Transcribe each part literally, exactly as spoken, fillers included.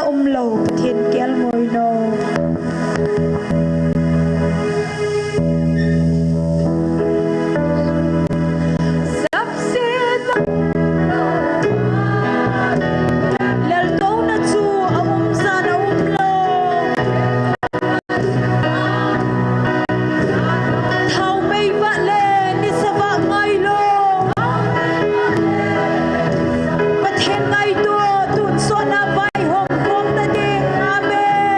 umlou, Pathen kelngoi nou. Sapsetna umlou, leltouna chu aum jan aumlou. Thaomei vah le nisa vah ngailou. Pathen ngaito, tonsot na vaihom khom ta ding. Amen.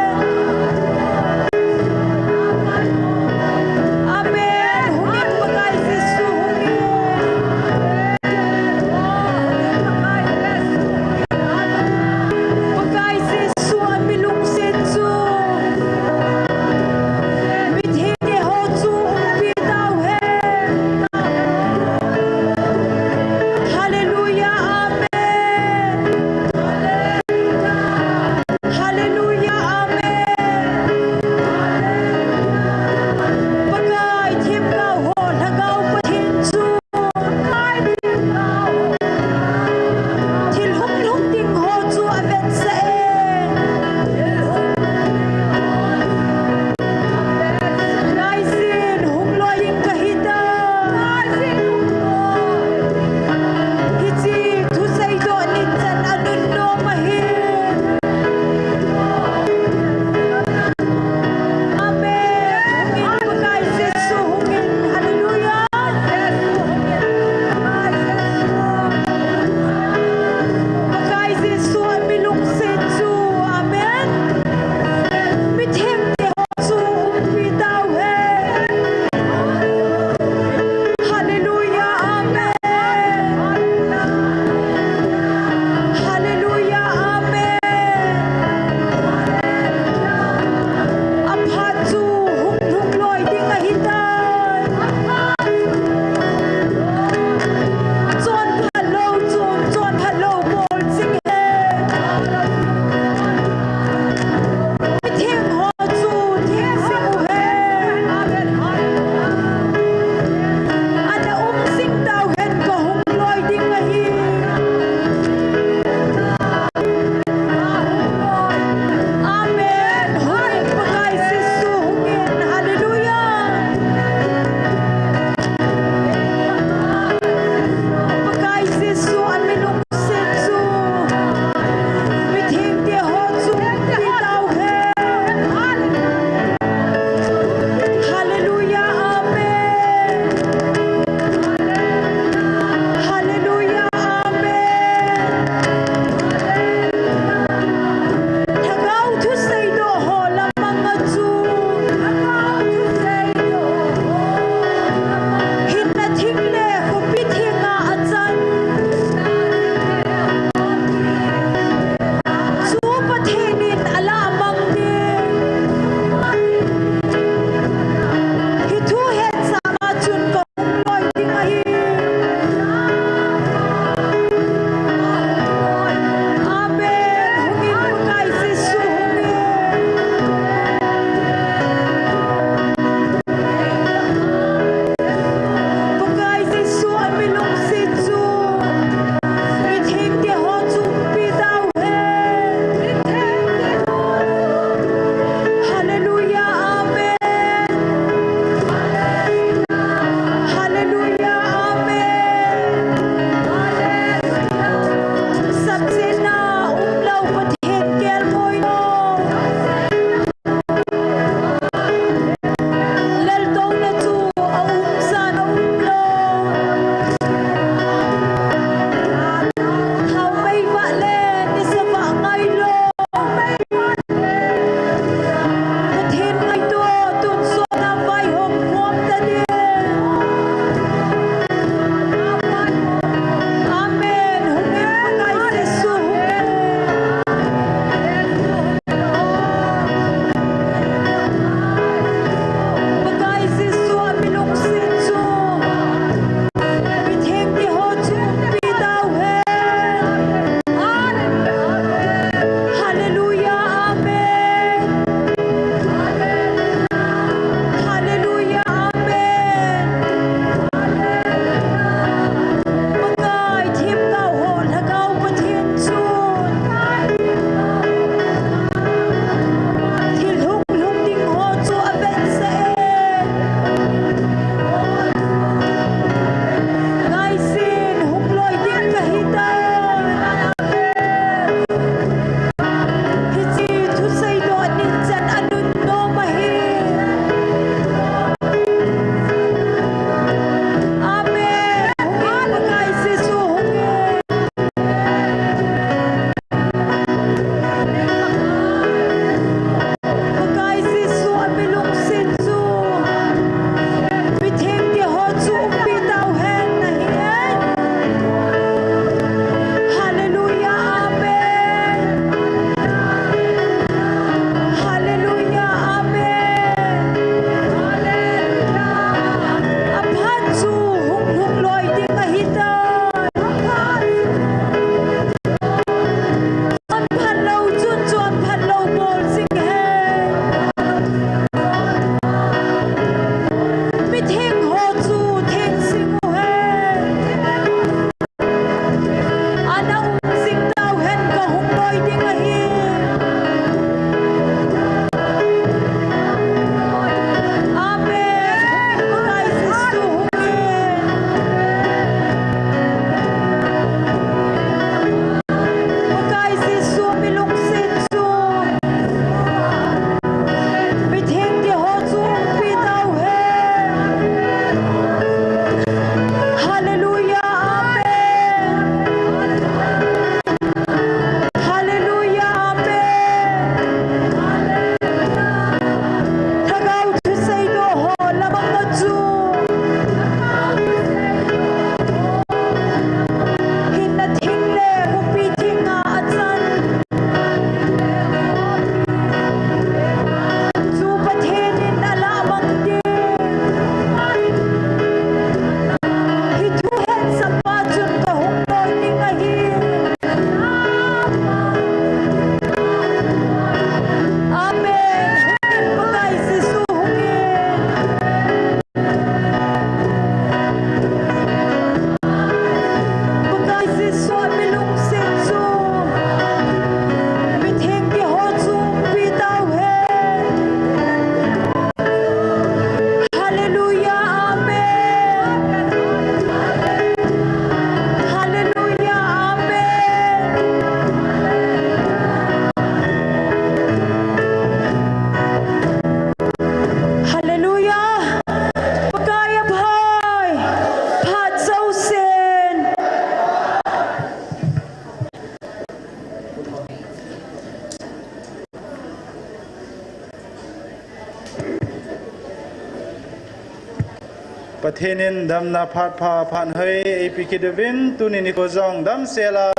Pathen in damna phat pha phat hoi eipe kit uvin, tuni nikho jong damsel a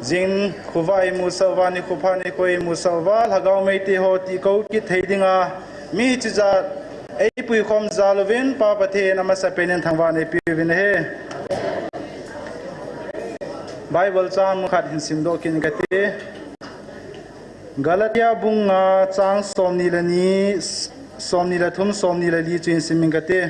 jing khovah imusah uva, nikho pha nikho imusah uva, Lhagao Meitei ho tihkou kit thei dinga mi chijat eipui khom jal uvin, Pa Pathen amasapen in thangvah in eipe uvin ahi. Bible chang khat hin simdoh kit inge kati. Galatia bung nga chang somni le ni, somni le thum, somni le li chu hin sim inge kati.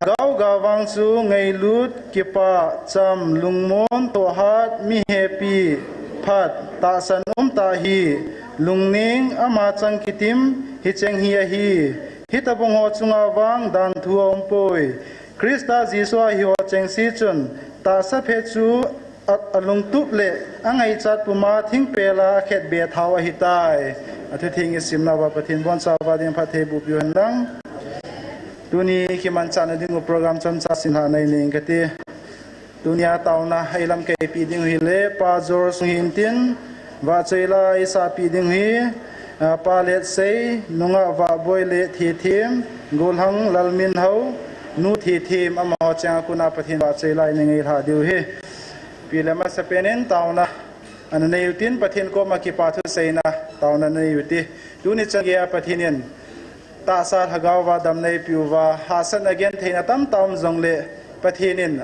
Lhagao ga vang chu ngailut, kipah, cham, lungmon, thohhat, mi hepi, phat, tahsan umtah hi, lungning, ama chang kitim, hicheng hi ahi. Hitobang ho chunga vang danthu aumpoi. Christa Jesu a hiho chengse chun tahsa phe chu a, alungtup le angaichat puma thingpel a khetbe thao ahitai. Athutheng isimna uva Pathen in abonchauva ding phatthei bohpiu hen lang. Tuni kimanchahna dingu program chomcha simlhahna inei inge kati. Tunia taona eilamkai peh dingu hile Pa George Sung hintin, vahchoila eisahpeh dingu hi, a, Pa Letsei, nungah Vahboi le Thethem, golhang Lalminhao, nu Thethem, amaho cheng a kona Pathen vahchoila eina ngailhah diu ahi. Ipi le amasapen in taona ana nei utin, Pathen koma kipa thu seina taona ana nei uti. Tuni chan geiya Pathen in tahsa lhagao va damna eipeh uva, hahsatna gentheina tamtah um jongle Pathen in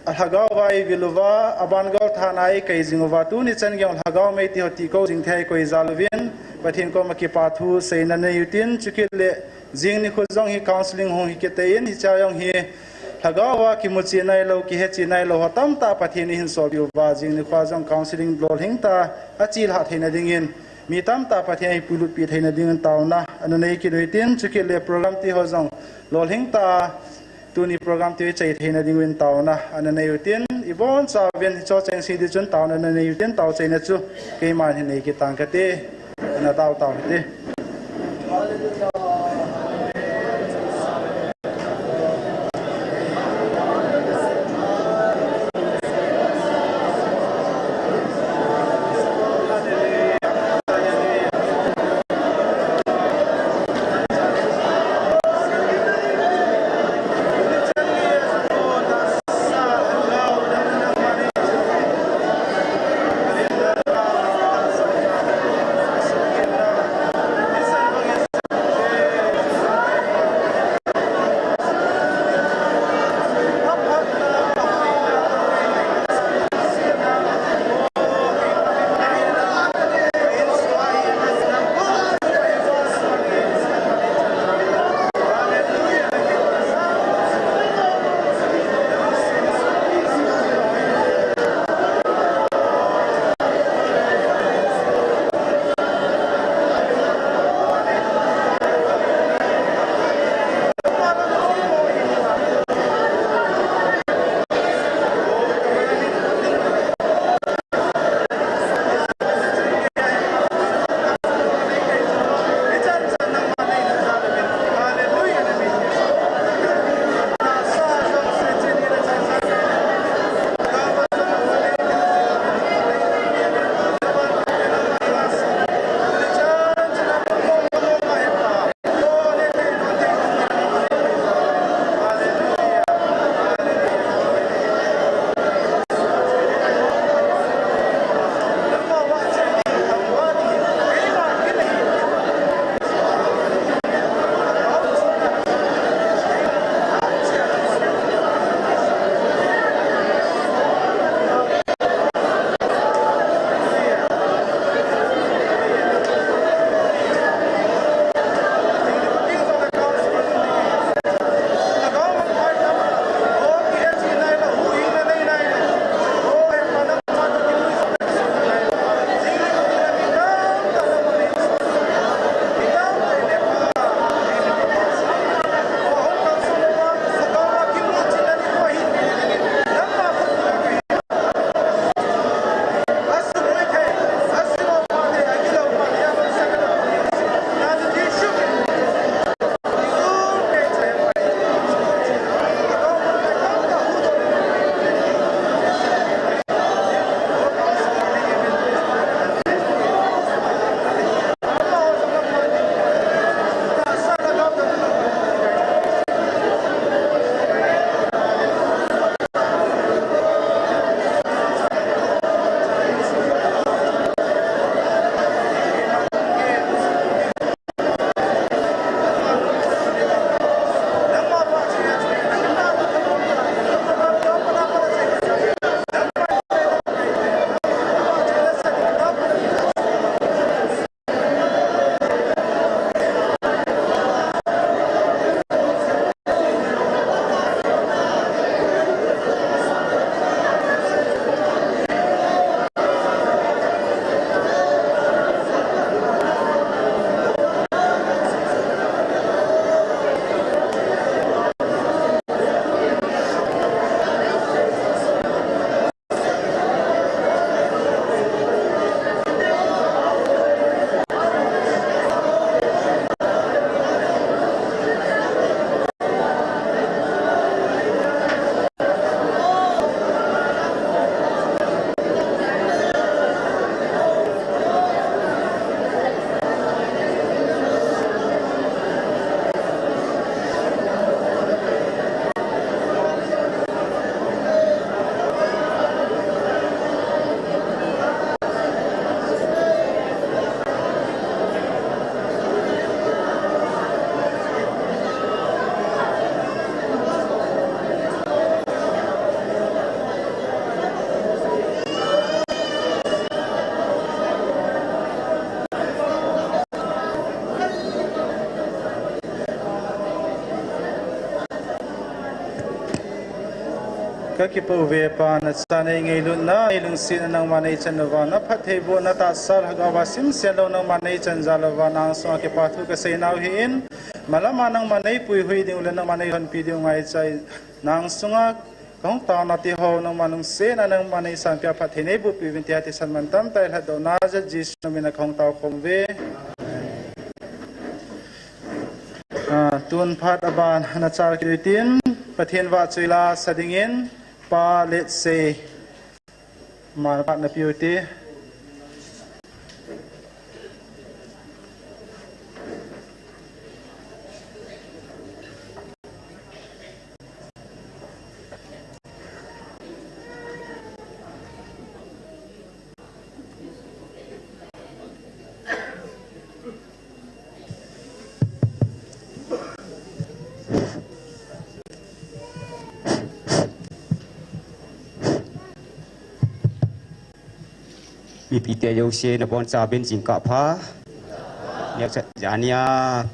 alhagao va eivil uva, aban gol thanna eikai jing uva, tuni chan geiya Lhagao Meitei ho tihkou jing thei a eikoi jal uvin, Pathen koma kipa thu seina nei utin, chukit le jing nikho jong hi counseling hung hi kit in, hichea jong hi lhagao va kimuchet nailou, kihetchet nailou ho tamtah Pathen in eihin solpeh uva, jing nikhoa jong counseling lolhing tah a achelhah theina dingin, mi tamtah Pathen in eipuilutpeh theina dingin taona ana nei kit utin, chukit le program tiho jong lolhing tah a tuni program tiho ichai theina dingin taona ana nei utin, ibonchauvin hicheho chengse ding chun taona ana nei utin, taochaina chu keiman hin nei kit tang kati, ana tao tao hite. Ka kipa uve Pa, na cha nei ngailutna, nei lungsetna nangman nei chan louva, na phattheibohna tahsa lhagao va simsen lou nangman nei chan jal louva, nang sunga kipa thu ka seinau hi in, malama nangman nei puihui ding u le nangman nei lhonpi ding u ngaicha in, nang sunga ka hung taona te ho nangman lungsetna nangman nei sanpia phatthei nei bohpi uvin tia thisan mantam tah lhatdohna jal Jesu min a ka hung tao khom uve. Ah, tun phat aban na chal kit u hitin, Pathen vahchoi la sa dingin, Pa Letsei, aman phat na pe u hite. Mipite jouse nabonchauvin jingkah pha. Neocha jania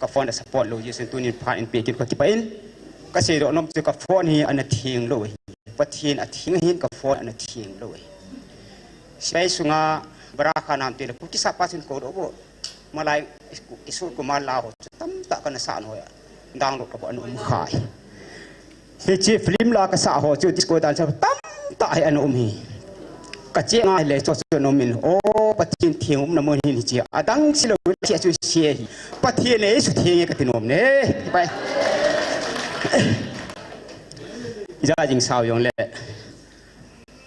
ka phone a support lou jouse tunin phat in pe kit ka kipah in. Ka seidoh nom chu ka phone hi ana theng lou ahi. Pathen atheng ahin ka phone ana theng lou ahi. Sepai sunga Bara Khanam te le Kuki sahpa chun kou doh bou. Malai Kishore Kumar la ho chu tamtah kana sah nao a, download ka bol ana um khai. Hiche film la kasah ho chu disco dancer tamtah hi ana um hi. Ka cheng a hile chu chu ana um in, o Pathen theng umna mun hin hiche. Adang se lou hiche chu se hi. Pathen le Jesu theng e kati nom ne. Pai. Ija jing sao jong le.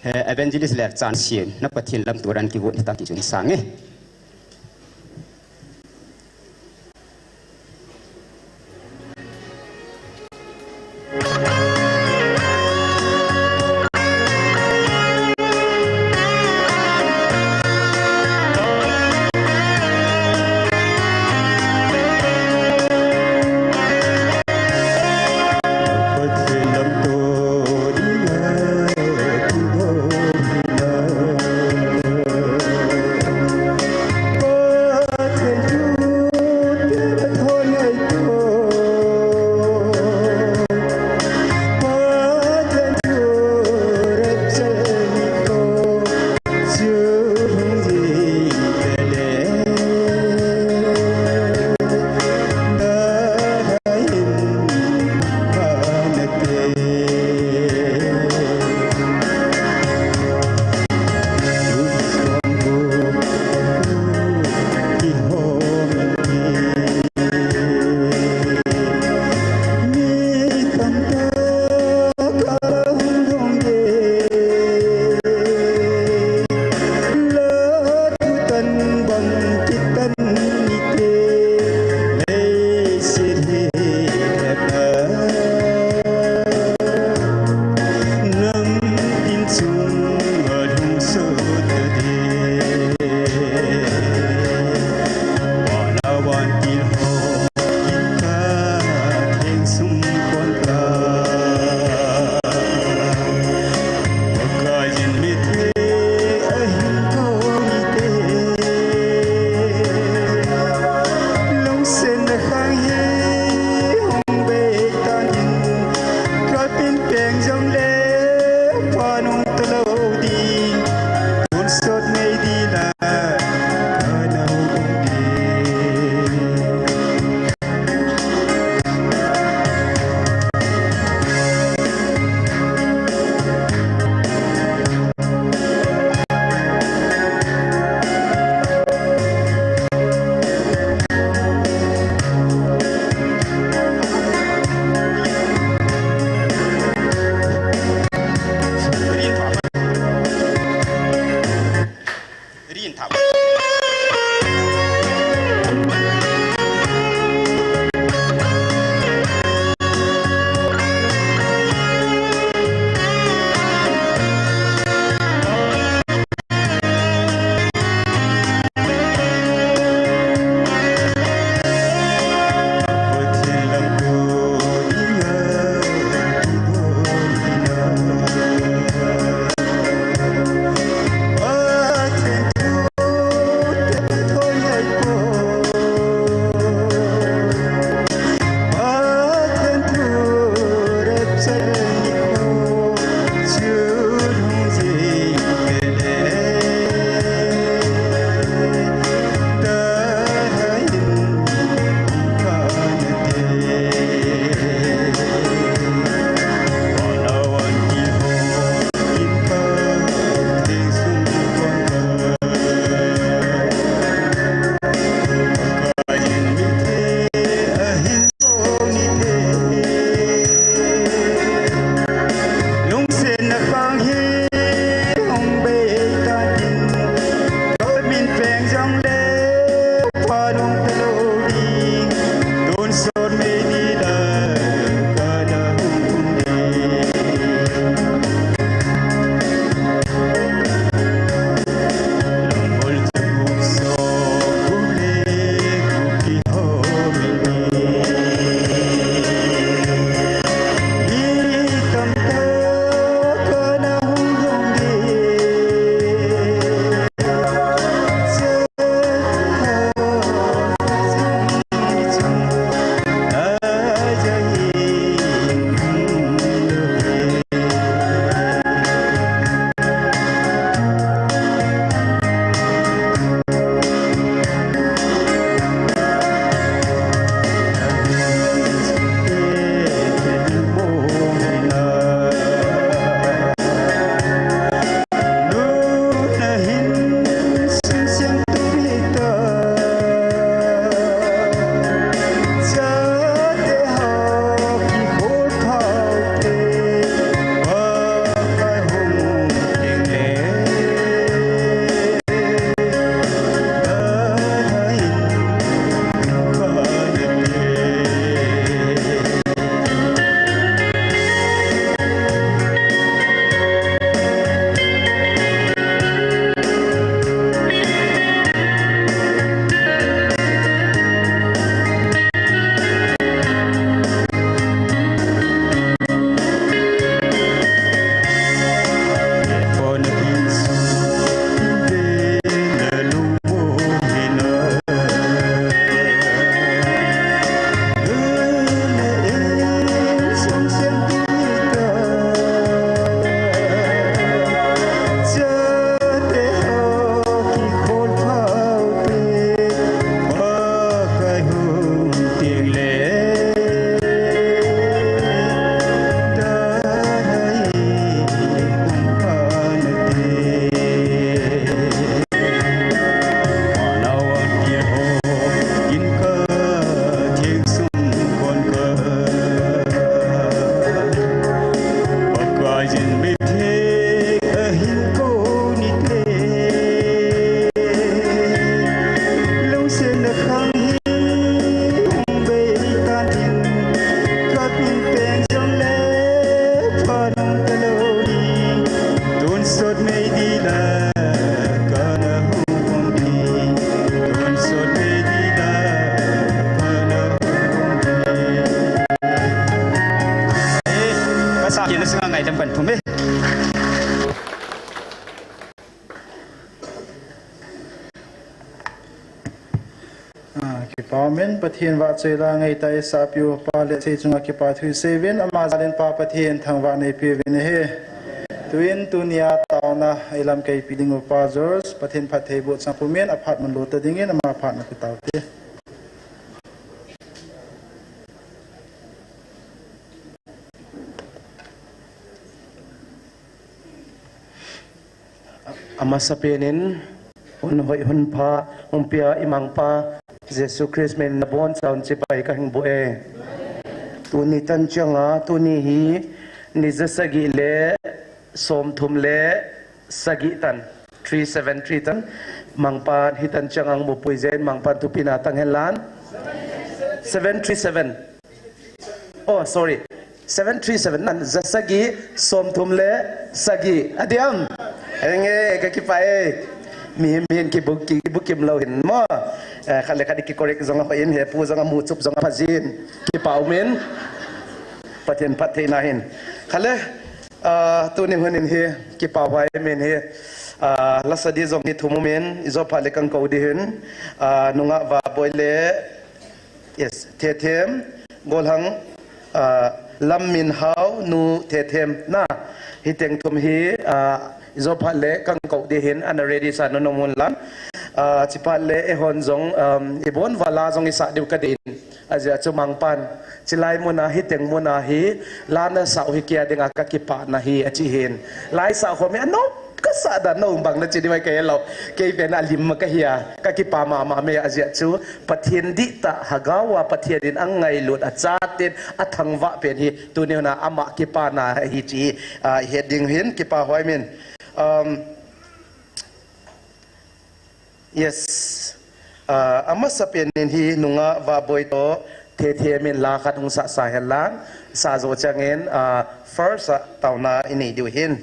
He, Evangelist Lerchan Siem, na Pathen lamto dan kigot ni tang kichun sang e. Singa ngaidam kan thum e. Ah, kipa umin, Pathen vahchoi la ngaitah eisahpiu Pa Letsei chunga kipa thu iseiuvin, ama jal in Pa Pathen thangvah neipeuvin ahi. Tuin tunia taona a ilamkaipi dingu Pa George, Pathen phattheiboh chang pumin, aphat manlou ta dingin, ama phat nape taute. Amasapen in, hun hoi hun pha hung pia i Mangpa Jesu Christ min in nabonchauvin chibai kahin boh e. Tuni tan changa, tuni hi ni jasagi le somthum le sagi tan, three seven three tan, Mangpan hitan chang ang mupui jeh in Mangpan thupina tang henlan. Seven three seven. Oh, sorry. Seven three seven nan, jasagi somthum le sagi. Adiam. Henge, kakipah e. Mihem hin kibu, kibukim lou hin mo. Eh, khat le khat kicorrect jong ahoiyin, hepu jong amuchup jong aphajin. Kipa umin. Pathen phattheina hin. Khat le, ah, tuni hun in hi, kipa huai min hi. Ah, lasadi jong hi thum umin, ijo phat le kakou ding hin. Ah, nungah Vaboi le Yes, Thethem, Golhang, ah, Lamminhao, nu Thethem, na, hiteng thum hi, ah, ijo phat le kakou ding hin, ana ready sa nom un lang. Ah, chuphat le eihon jong, um, ibon vala jong isah diu kadei in. Ajeh chu Mangpan, chulai muna, hiteng muna hi, la nasah u hi kei a dinga kakipana ahi, achi hin. La isah khom hi, anom kasah dan nom bang nachi diu ahi kahe lou. Kei pen alim ma kahi a, kakipa mama mai ajeh chu. Pathen dihtah, Lhagao a Pathen in angailut achaten athangvah pen hi, tuni hun a ama kipana ahi chi, ah, ihet ding hin kipa huai min. Um, yes. Ah, amasapen in hi nungah Vaboi toh Thethem in la khat hung sah sa henlang, sah jou chang in, ah, first, ah, taona inei diu hin.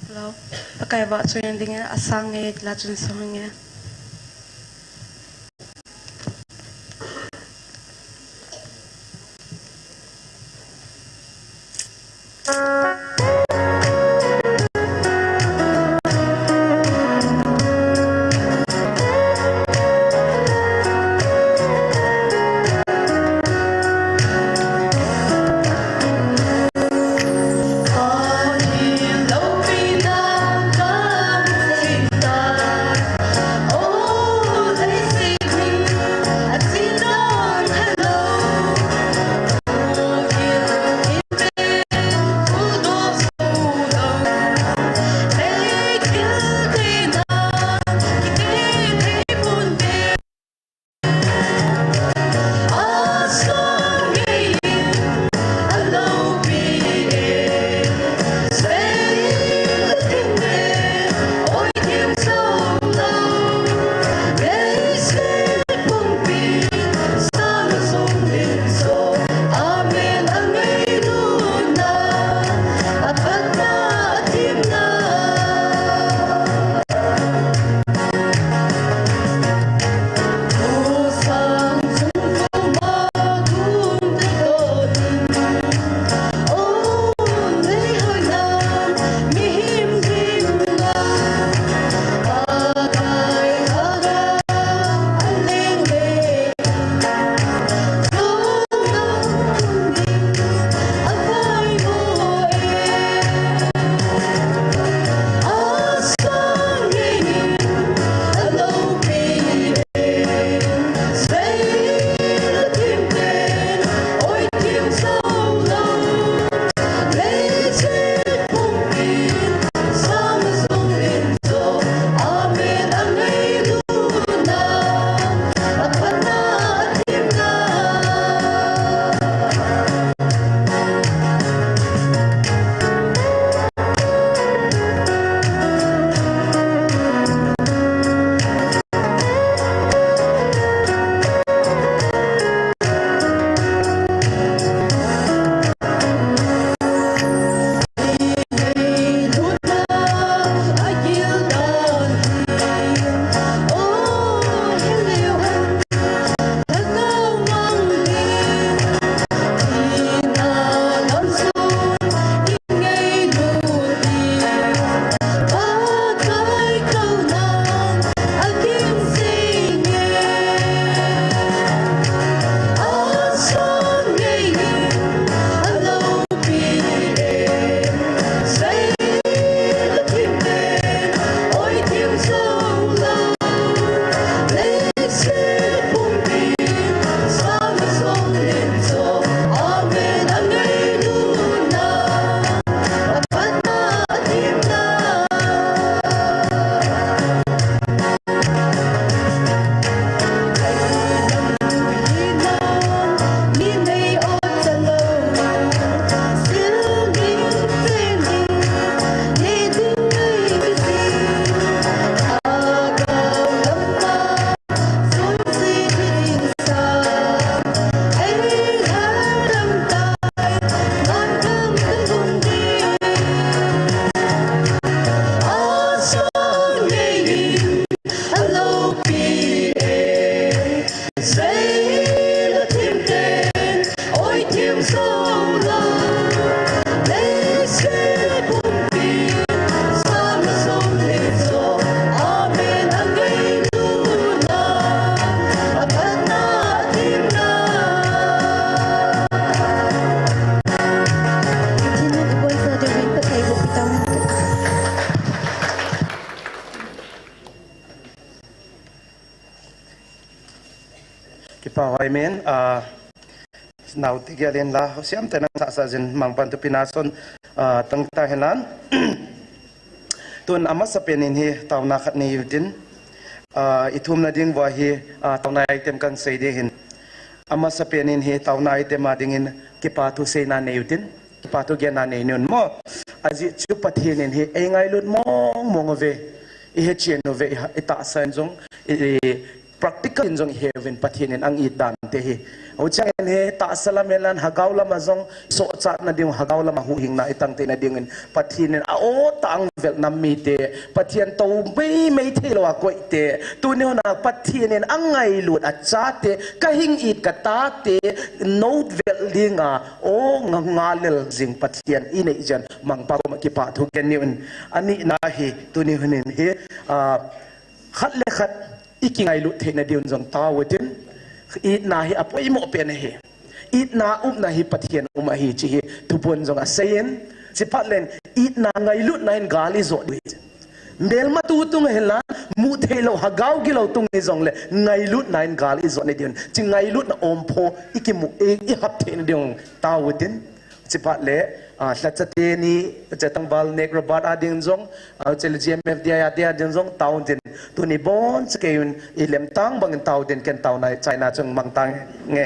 Hello. Pakai vahchoina dingin asang nge la chun song nge. Kipa hoi men, ah, nau ti gel in la, siam te nang sa sa jin mangpan tu pina son, ah, tang ta hen lan. Tun amasapen in hi tauna khat nei utin, ah, i thumna ding va hi, ah, tauna item kan sei ding hin. Amasapen in hi tauna item a ding in kipa thu seina nei utin, kipa thu genna nei nun mo. Ajeh chu Pathen in hi ei ngailut mong mong uve, i he chen uve, i ha-, i tahsa in jong, i, i practical in jong i he uvin Pathen in ang it dan te hi. Huchang in hi tahsa lam hen lan hagau lam a jong sochatna ding, hagau lam a huhhingna i tang theina ding in Pathen in a o tang vel nam mite, Pathen tou mei mei thei lou a koi te, tuni hun a Pathen in a ngailut a chate, ka hing it ka tate, nou vel ding a, o nga nga lel jing Pathen i nei jen mangpa koma kipa thu gen ni un. Ani na hi, tuni hun in hi, ah, khat le khat i kingailut theina ding un jong tao utin, itna hi a poimo pen ahi. Itna umna hi Pathen um ahi chi hi thupon jong a sei in, chi phat len itna ngailutna in gal i jot ding. Melma tu tung hen lan, mu thei lou, hagau gilou tung ni jong le, ngailutna in gal i jot ni ding. Chi ngailutna om pho, i kimu, i, i hap theina ding tao utin. Chi phat le, ah, lhacha te ni, cha tangval nek Robert a ding jong, ah, chele G M F D I a ding jong, tao utin. Tuni bon cha kei un, i lem tang bang in tao utin ken tauna, chaina chung mang tang nge.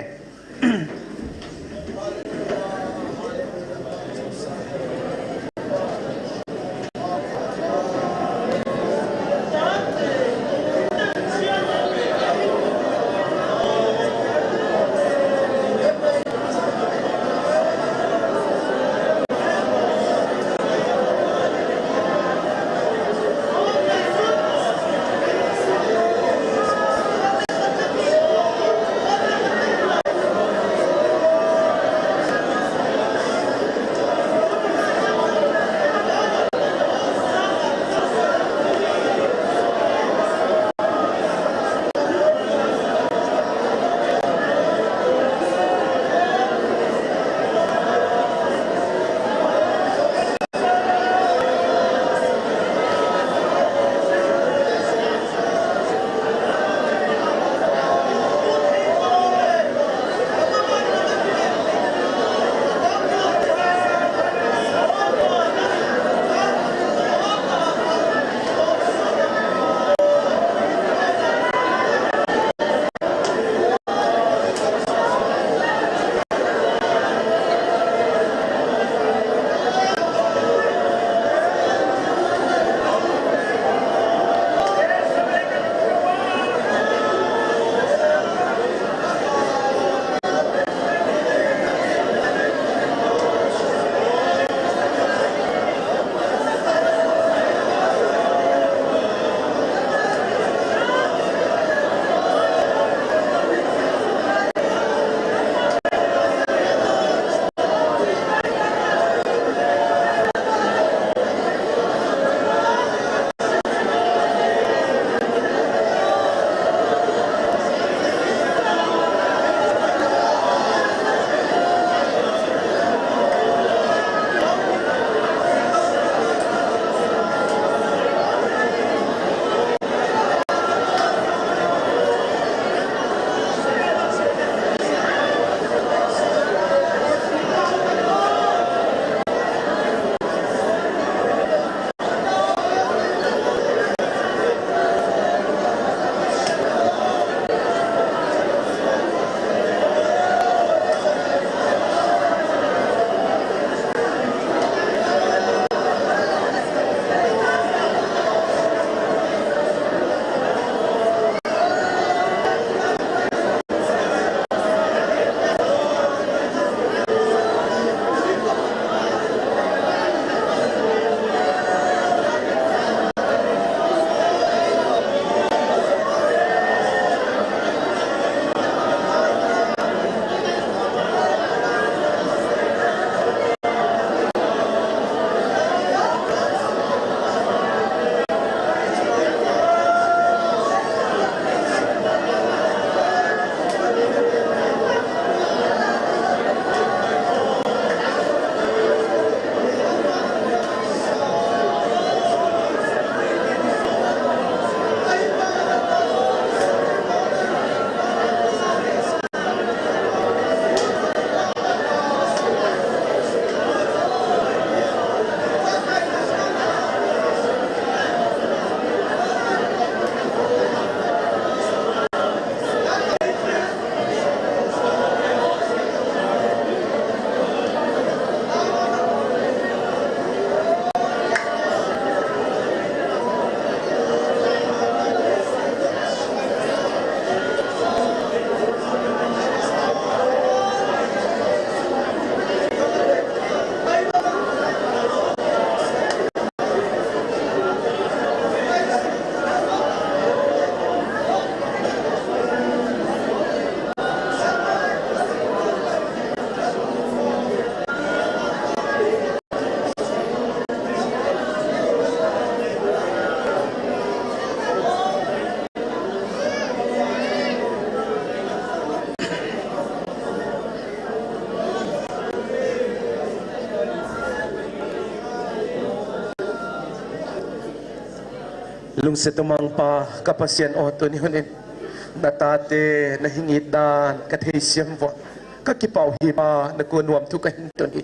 Lungset umang Pa, ka Pasian aw, tuni hun in natate nahin it dan kathei siam uva, kakipah uhi Pa, nakoma nuamthu kahin tun hi.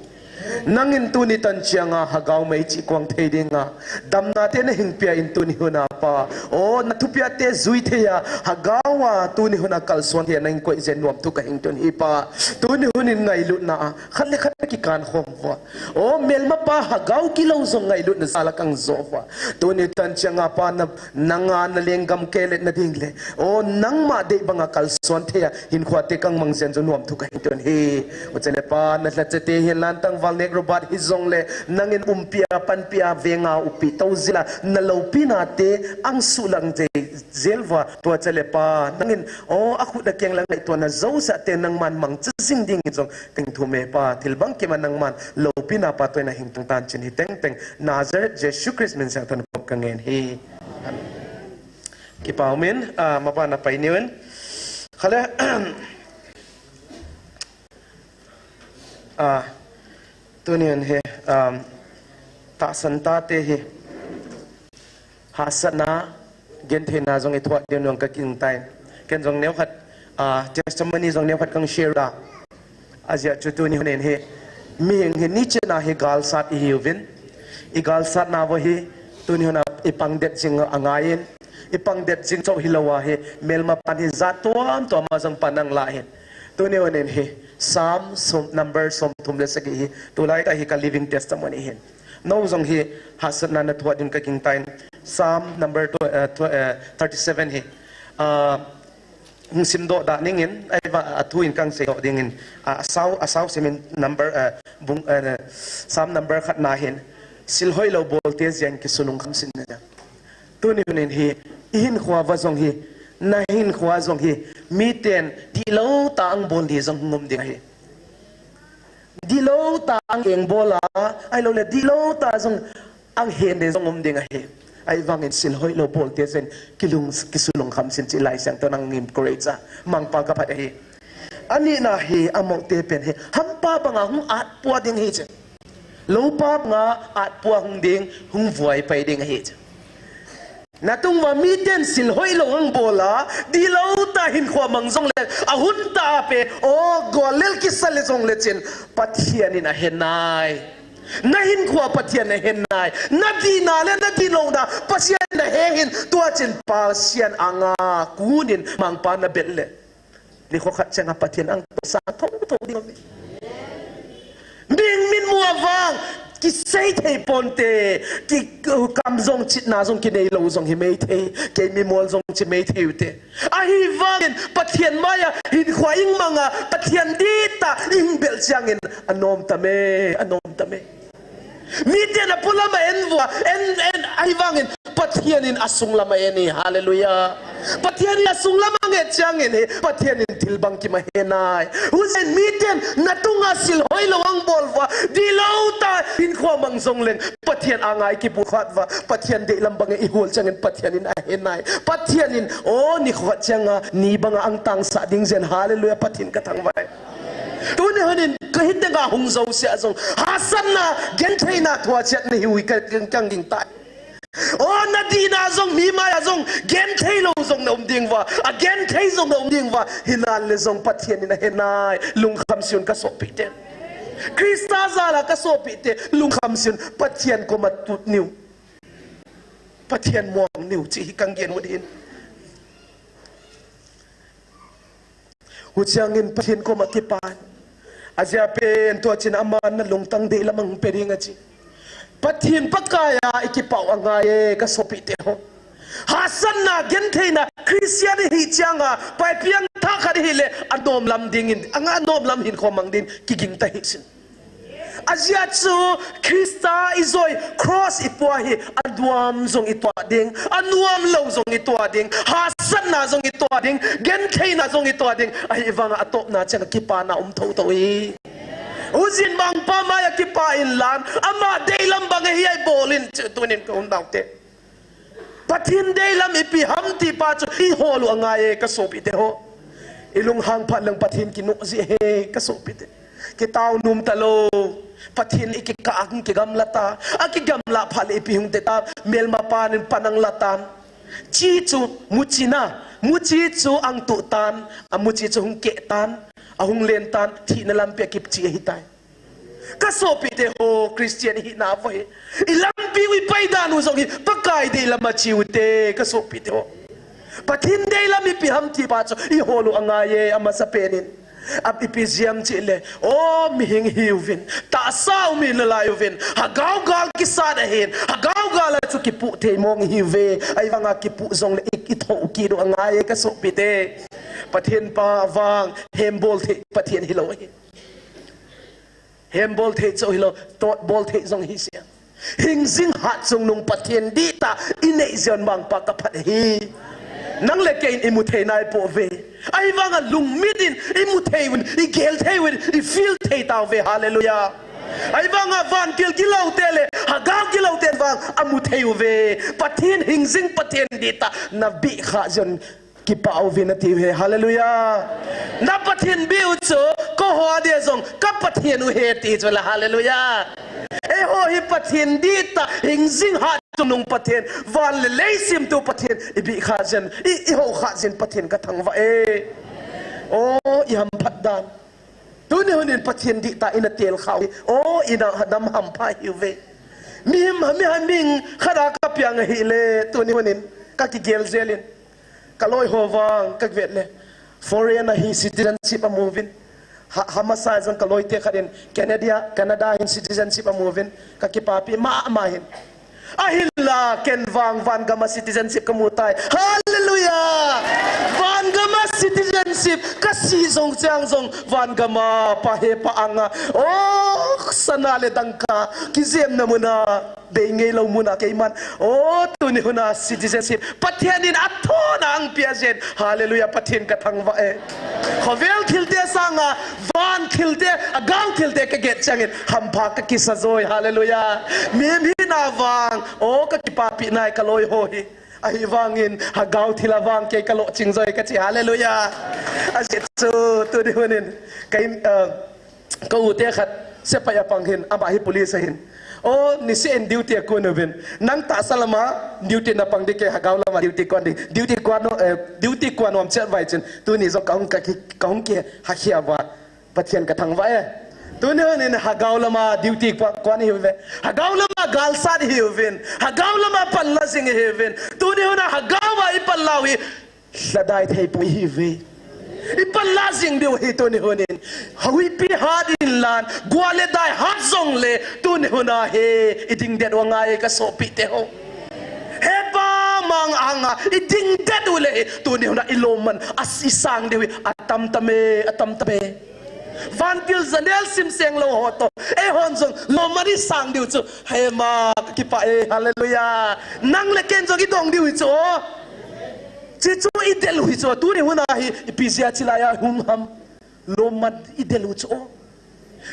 Nangin tuni tan chianga Hagao mei chikuang thei dinga damnate nahin pia in tuni huna Pa, aw, nathupiate jui thei a, Hagao a tuni huna kalsuan thei a nangin koi jeh in nuamthu kahin tun hi Pa. Tuni hun in ngailutna a khat le khat kikan khom uva, aw, melmapa Hagao kilou jong ngailutna jal a kahin jo uva, tuni tan chianga Pa, na, nanga nalenggam kei le nading le, aw, nangma dei banga kalsuan thei a hinkhoa te kahin mang jeh in jong nuamthu kahin tun hi. Uche le Pa, nalhachate hinla tangval nek Robert hijong le, nangin umpi a, panpi a, venga upi tou jila, naloupina te ahin sulang jel uva, tua che le Pa, nangin, aw, akhut akeng le ngaituana jouse a te nangman mangcha jing dingin jong kahin thum e Pa, thil bangkima nangman loupina Pa toh nahin tang tan chin hi tengteng Nazareth Jesu Christ min sehthon kop kangen hi. Amen. Kipah umin, ah, mabana pai niuvin. Khale, ah, tuni hun hi, um, tahsan tate hi hahsatna, gentheina jong ithoh diu nung kagingtai. Ken jong neokhat, ah, testimony jong neokhat kahin share a. Ajeh chu tuni hun in hi, mihem hi nichena hi galsat ihiuvin. Igalsatna uva hi, tuni huna ipang det jing angaiyin. Ipang det jing chauh hilou a hi, melmapan hi jat tuamtuam a jong pan ahin la ahin. Tuni hun in hi, Psalm som, number somthum le sagi hi, tulai tah hi ka living testimony ahin. Nou jong hi, hahsatna nathoh diu kagingtai. Psalm number tw-, eh, tw-, eh, thirty-seven hi, ah, hung simdoh da ningin, ahivang a thu in kahin seidoh dingin, ah, asao, asao simin number, eh, bung, eh, Psalm number khatna hin, sil hoilou bolte jeng kisulung khamsin na. Tuni hun in hi, ihinkhoa uva jong hi, nahinkhoa jong hi, miten dihlou tah a ahin bol ding jong hung um ding ahi. Dihlou tah a ahin bol a, ahilou le dihlou tah a jong ahin hen ding jong um ding ahi. Ahivangin sil hoilou bolte jeng kilung, kisulung khamsin cheh Laisiangthou in ahin encourage a, mangpa kaphat ahi. Anina hi, amoute pen hi, hampa banga hung atpua ding ahi cheh. Loupa banga atpua hung ding, hung vuai pai ding ahi cheh. Natung uva miten sil hoilou ahin bol a, dihlou tah a hinkhoa mang jong le, ahun tah a pen, aw, gollel kisa le jong le chin, Pathen in ahe nai. Nahinkhoa Pathen in ahe nai. Nadihna le nadihlouna Pathen in ahe hin, tua chin Pathen anga kunin mangpa nabel le. Nikho khat changa Pathen ang toh sang thotho ding ahi. Mihing mitmu a vang, kisei thei ponte, ki, kam jong chitna jong kinei lou jong hi mei thei, kei mimol jong chi mei thei ute. Ahivangin, Pathen maiya, hinkhoa imang a, Pathen dihtah, ibel chiangin, anom tame, anom tame. Miten apolam a en uva, en, en, ahivangin Pathen in asunglam a en e, hallelujah. Pathen in asunglam a en chiangin hi, Pathen in thil bangkim ahe nai. Hijeh in miten natunga sil hoilou ahin bol uva, dihlou tah a hinkhoa mang jong leng, Pathen anga ikipukhat uva, Pathen deilam banga ihol chiangin Pathen in ahe nai. Pathen in, aw, nikho changa, ni banga ahin tangsah ding jeng, hallelujah, Pathen kathangvah e. Tuni hun in, kahin ding a hung jouse a jong, hahsatna, gentheina, thuchatna hiu hi ka, ka, kagingtai. Aw, nadihna jong, mi maiya jong, genthei lou jong na um ding uva, agenthei jong na um ding uva, hinale jong Pathen in ahe nai, lungkham seiyun kasopite. Christa jal a kasopite, lungkham seiyun, Pathen koma tut niu. Pathen muang niu, chi hi kagin u din. Huchiangin Pathen koma kipan. Ajeh pen tua chin aman nalungtang deilam ahin pe ding ahi. Pathen Pakai a ikipah u angai e kasopite ho. Hahsatna gentheina Christian ihi chianga, Pakai piangthah khat ihile, anomlam dingin, anga anomlam hinkho mang ding, kiging tahih sin. Ajeh chu Christa ijoi cross ipoh hi anuam jong itoh ding, anuam lou jong itoh ding, hahsatna jong itoh ding, gentheina jong itoh ding, ahivanga atopna chang kipana um thotho hi. Hijeh in mangpa maiya kipah inlang, ama deilam banga hi ibol in, tunin ka umnau te. Pathen deilam ipi ham ti pa chu ihol u angai e kasopite ho. Ilunghang phat leng Pathen kinoh ji e kasopite. Kitao nom talou. Pathen ikikah a kigamla ta. Akigamla phat le ipi hung ti ta. Melmapan in pan ahin la tan. Chi chu muchi na, muchi chu ahung tuh tan, amuchi chu hung keh tan, ahung len tan, thina lampi a kichi ahitai. Ka sopite ho, Christian hina vo hi, i lampi u i paidan u jong hi Pakai deilam a chi u te, ka sopite ho. Pathen deilam ipi ham ti pa chu i hol u angai e, amasapen in. Ipi jeh ham chule, o, mihing ihiuvin, tahsa um inalai uvin, Hagao gal kisat ahin, Hagao gal a chu kipuh thei mong ihiuve, ahivanga kipuh jongle i, i thoh kit u angai e, ka sopite. Pathen pa vang, hembol thei Pathen hilou ahi. Hembol thei chu hilou, totbol thei jong hi sia. Hingjing hat chungnung Pathen dihtah i nei jeh un mangpa ka phat ahi. Nang le kei in i mu thei nai pouve. Ahivanga lungmit in i mu thei uvin, i gel thei uvin, i feel thei tauve. Hallelujah. Ahivanga vantil gilou te le Hagao gilou ten vang amu thei uve. Pathen hingjing, Pathen dihtah na bih kha jeh un kipah uvin ati uve. Hallelujah. Na Pathen bih u chu, keiho a dia jong ka Pathen u ahi ti chu la. Hallelujah. Eiho hi Pathen dihtah, hingjing hat chungnung Pathen, van le lei semtu Pathen i bih kha jeh un, i, i hou kha jeh un Pathen ka thangvah e. O, i hamphat dan. Tuni hun in Pathen dihtah i na tel kha u hi, o, i na nam hampha ihiuve. Mihem, mihem, mihing khat a ka piang ahile, tuni hun in ka kigel jel in. Ka loi ho vang ka vet le, foreign a hi citizenship amu uvin. Ha, Hamasa jong ka loi te khat in Canada, Canada hin citizenship amu uvin. Ka kipapi mama hin. Ahinla ken vang van gam a citizenship ka mu tai. Hallelujah! Van gam a citizenship ka si jong chang jong van gam a pa he pa anga. O, sana le dangka kijemna mun a, bei ngeilou mun a keiman, o, tuni hun a citizenship Pathen in athon a ahung peh jeh un, hallelujah, Pathen ka thangvah e. Khovel thil te sanga van thil te, Hagao thil te ka get chang in hampha ka kisa joi. Hallelujah. Mihem hina vang, o, ka kipapi nai ka loi ho hi. Ahivangin Hagao thil a vang kei ka lolhing joi ka chi. Hallelujah. Ajeh chu tuni hun in ka in, uh, ka u te khat sepai a pang hin, ama hi police ahin. O, niseh in duty a kon uvin. Nang tahsa lama duty na pang ding, kei Hagao lama duty kon ding. Duty kon, eh, duty kon nom chet vai chun. Tuni jong ka hung ka ki, ka hung kiha khia uva. Pathen ka thangvah e. Tuni hun in Hagao lama duty kon, kon ihiuve. Hagao lama gal sat ihiuvin. Hagao lama panla jing ihiuvin. Tuni hun a Hagao a i panla u hi lhadai thei poi ihiuve. I panla jing diu ahi tuni hun in. Huipi hat in lan, gua le dai hat jongle, tuni hun a hi i dingdet u angai e ka sopite ho. Hepa mang anga i dingdet u le, tuni hun a i lomman a i sang diu hi atam tam e, atam tam e. Vantil janel sim seng lou ho toh, eihon jong lomman i sang diu chu, hema, ka kipah e, hallelujah. Nang le ken jong i dong diu hi chu. Chuchu i del u hi chu, tuni hun a hi, ipi jeh a chilai a hung ham. Lomman i del u chu.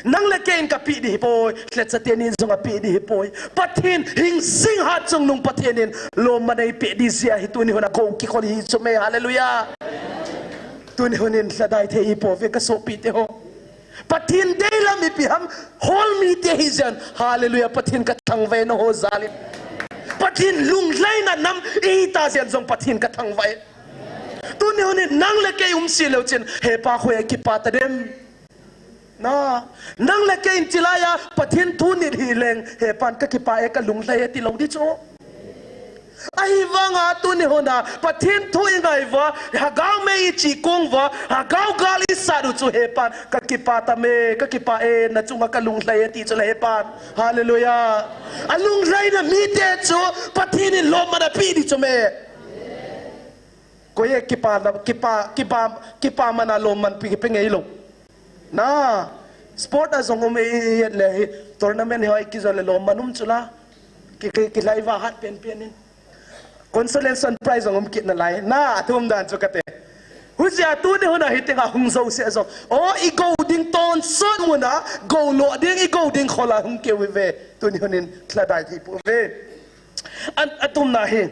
Nang le kei in ka peh ding hi poi, lhacha teni in jong a peh ding hi poi. Pathen, hingjing hat chungnung Pathen in lomman ei peh ding jeh a hi tuni hun a gou kikhol hi chu me, hallelujah. Tuni hun in lhadai thei hi pouve ka sopite ho. Pathen deilam ipi ham hol mite hi jeh un, hallelujah, Pathen ka thangvah e nangho jal in. Pathen lunglhaina nam i hita jeh un jong Pathen ka thangvah e. Tuni hun in nang le kei um se leu chun, hepa khoi a kipa ta dem. Na, nang le kei in chilai a Pathen thu nit hi leng, hepan ka kipah e, ka lunglhai e ti lou ding chu. Ahivanga tuni hun a Pathen thu i ngai uva, Hagao mei i chi kong uva, Hagao gal i sat u chu hepan ka kipah ta me, ka kipah e, na chunga ka lunglhai e ti chu le hepan. Hallelujah. A lunglhaina mite chu Pathen in lomman a peh ding chu me. Koi e kipa, kipa, kipa, kipa man a lomman pe, pe ngeilou. Na, sport a jong um e, i, i, le hi, tournament hi hoi kijou le lomman um chu la. Ki, ki, kilhai uva hat penpen in. Consolation prize jong um kit nalai. Na, athum dan chu kate. Hujeh a tuni hun a hi tenga hung jouse jong. O, i gou ding tonsot mun a, gou lo ding, i gou ding khol a hung keu uve. Tuni hun in lhadai thei pouve. An, athumna hi.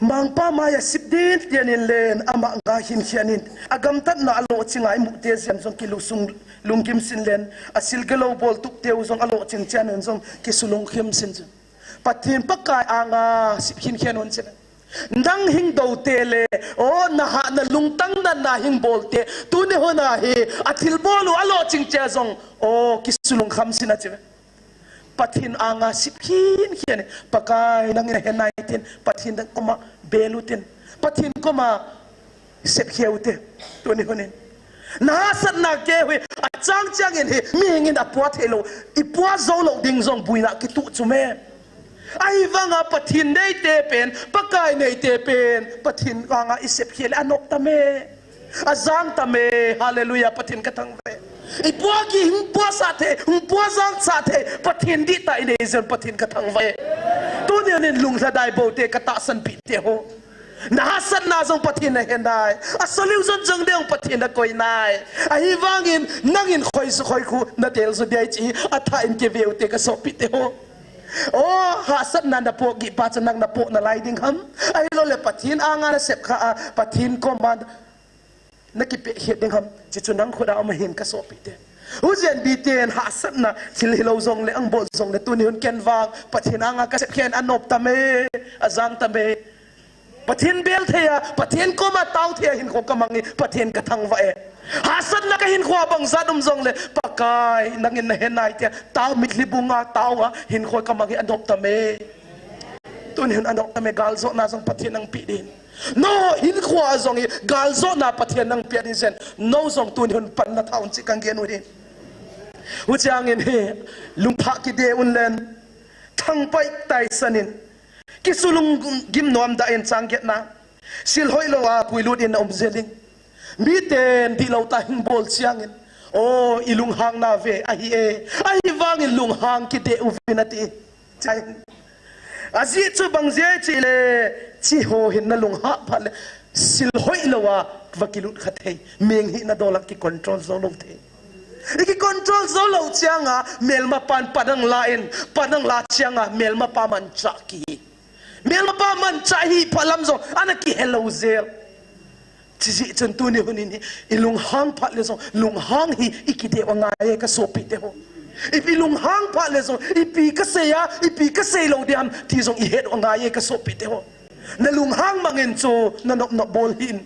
Mangpa mai a sip den den in len, ama nga hin khian in, agamtatna a lohching a imu te jeng jong kilusung lungkim sin len, asil galou bol tup teu jong aloh ching chian un jong kisulungkim sin jong. Pathen Pakai anga sip hin khian un sin. Nang hing dote le, o, naha na lungtang na na hing bolte, tuni hon a hi, athilbol u alo ching che jong, o, kisulung kham sin a chi ve. Pathen anga sep khin khin, Pakai nangin nahe nai tin, Pathen koma bel u tin, Pathen koma sep khe u te, tuni hon in. Na hahsatna keu hi, achang chang in hi, mihing in apua thei lou, ipua jou lou ding jong buina kituh chu me. Ahivanga Pathen neite pen, Pakai neite pen, Pathen anga isep khe le anop ta me. Ajang ta me, hallelujah, Pathen ka thangvah e. Ipua ki hung pua sah thei, hung pua jang sah thei, Pathen dihtah inei jeh un Pathen ka thangvah e. Tuni hon in lunglhadai bolte ka tahsan pi te ho. Na hahsatna jong Pathen nahe nai. A solution jong ding Pathen nakoi nai. Ahivangin nangin khoi su khoi khu na tel su dei chi athah in kiveu te ka sopi te ho. O, hahsatna na pohgih pa chu nang na poh nalai ding ham? Ahilou le Pathen anga na sep kha a, Pathen koma na kipeh khe ding ham? Chi chu nang khut a um ahin ka sopi te. Hujen biten hahsatna thil hilou jong le, ang bol jong le, tuni hon ken vang Pathen anga ka sep khen anop ta me, ajang ta me. Pathen bel thei a, Pathen koma tao thei a hinkho ka mang hi, Pathen ka thangvah e. Hahsatna ka hinkho a bang jat um jong le, Pakai, nangin nahe nai tia, tao mitlhi bunga, tao a, hinkho ka mang hi anop ta me. Tuni hon anop ta me, galjotna jong Pathen nang pe ding. Nangho hinkho a jong hi, galjotna Pathen nang pe ding jeh un, nangho jong tuni hon panna tha un chi kang gen u ding. Huchang in hi, lungthah kide un len, thangpai taisan in, kisulung gim nom da in chang getna. Sil hoilou a puilut in na um jel in. Miten dihlou tah hing bol chiang in. O, ilunghang na ve, ahi e. Ahivangin lunghang kide uvin ati. Chai. Ajeh chu bang jeh chi le, chi ho hin na lunghang phat le. Sil hoilou a, va kilut kha thei. Meng hi na dol a ki control jou lou thei. I ki control jou lou chiang a, melma pan padang la in, padang la chiang a, melma pa manchah kihi. Melma pa manchah hi phat lam jong, ana kihe lou jel. Chi jeh chun tuni hon in hi, ilunghang phat le jong, lunghang hi, i kide u angai e ka sopi te ho. I, ilunghang phat le jong, ipi ka sei a, ipi ka sei lou ding ham, ti jong i het u angai e ka sopi te ho. Na lunghang mang in chu, na nop nop bol hih in.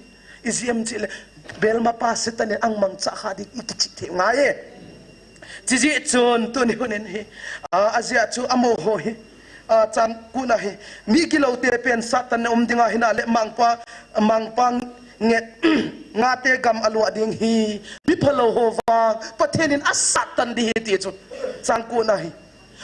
Ijeh inem chi le, belma pa Satan in ang mangcha kha ding i kichih thei ngai e. Chi jeh chun tuni hon in hi, a, ajeh chu amaho hi, a, chang ko na hi, mi gilou te pen Satan na um ding ahi na le mangpa, mangpa nget, ngate gam aluah ding hi, mi phalou ho vang, Pathen in asat tan ding ahi ti chu, chang ko na hi.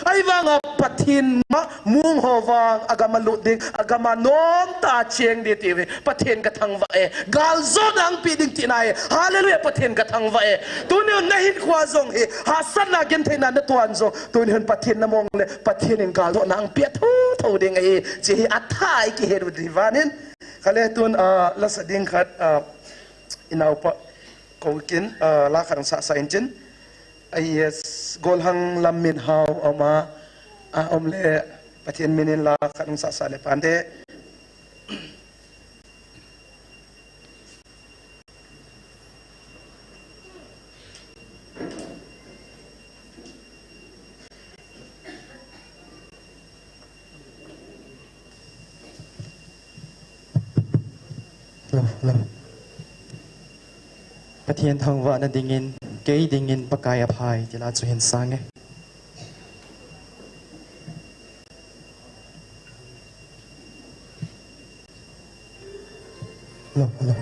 Ahivanga Pathen ma mong ho vang, agam alut ding, agam a nomtah a cheng ding ti ve. Pathen ka thangvah e. Galjot nang pe ding tina e. Hallelujah, Pathen ka thangvah e. Tuni na hinkho a jong hi, hahsatna gentheina na tuan jong. Tuni hin Pathen na mong le, Pathen in galjot nang pe thotho ding e. Chi hi athah i kihet u ding van in. Kale tun, a, lasa ding khat, a, inaopa kou kin, a, la khat hung sasa in chin. A, yes, Golhang lam min hao ama, a, om le Pathen min in la khat hung sasa le pante. Lo, lo. Pathen thangvahna dingin, kei dingin Pakai aphai, ti la chu hin sang e. Lo, lo.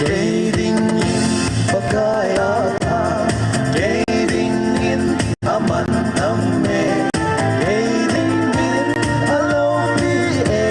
Kei dingin Pakai aphai, kei dingin aman tam e, kei dingin aloupi e.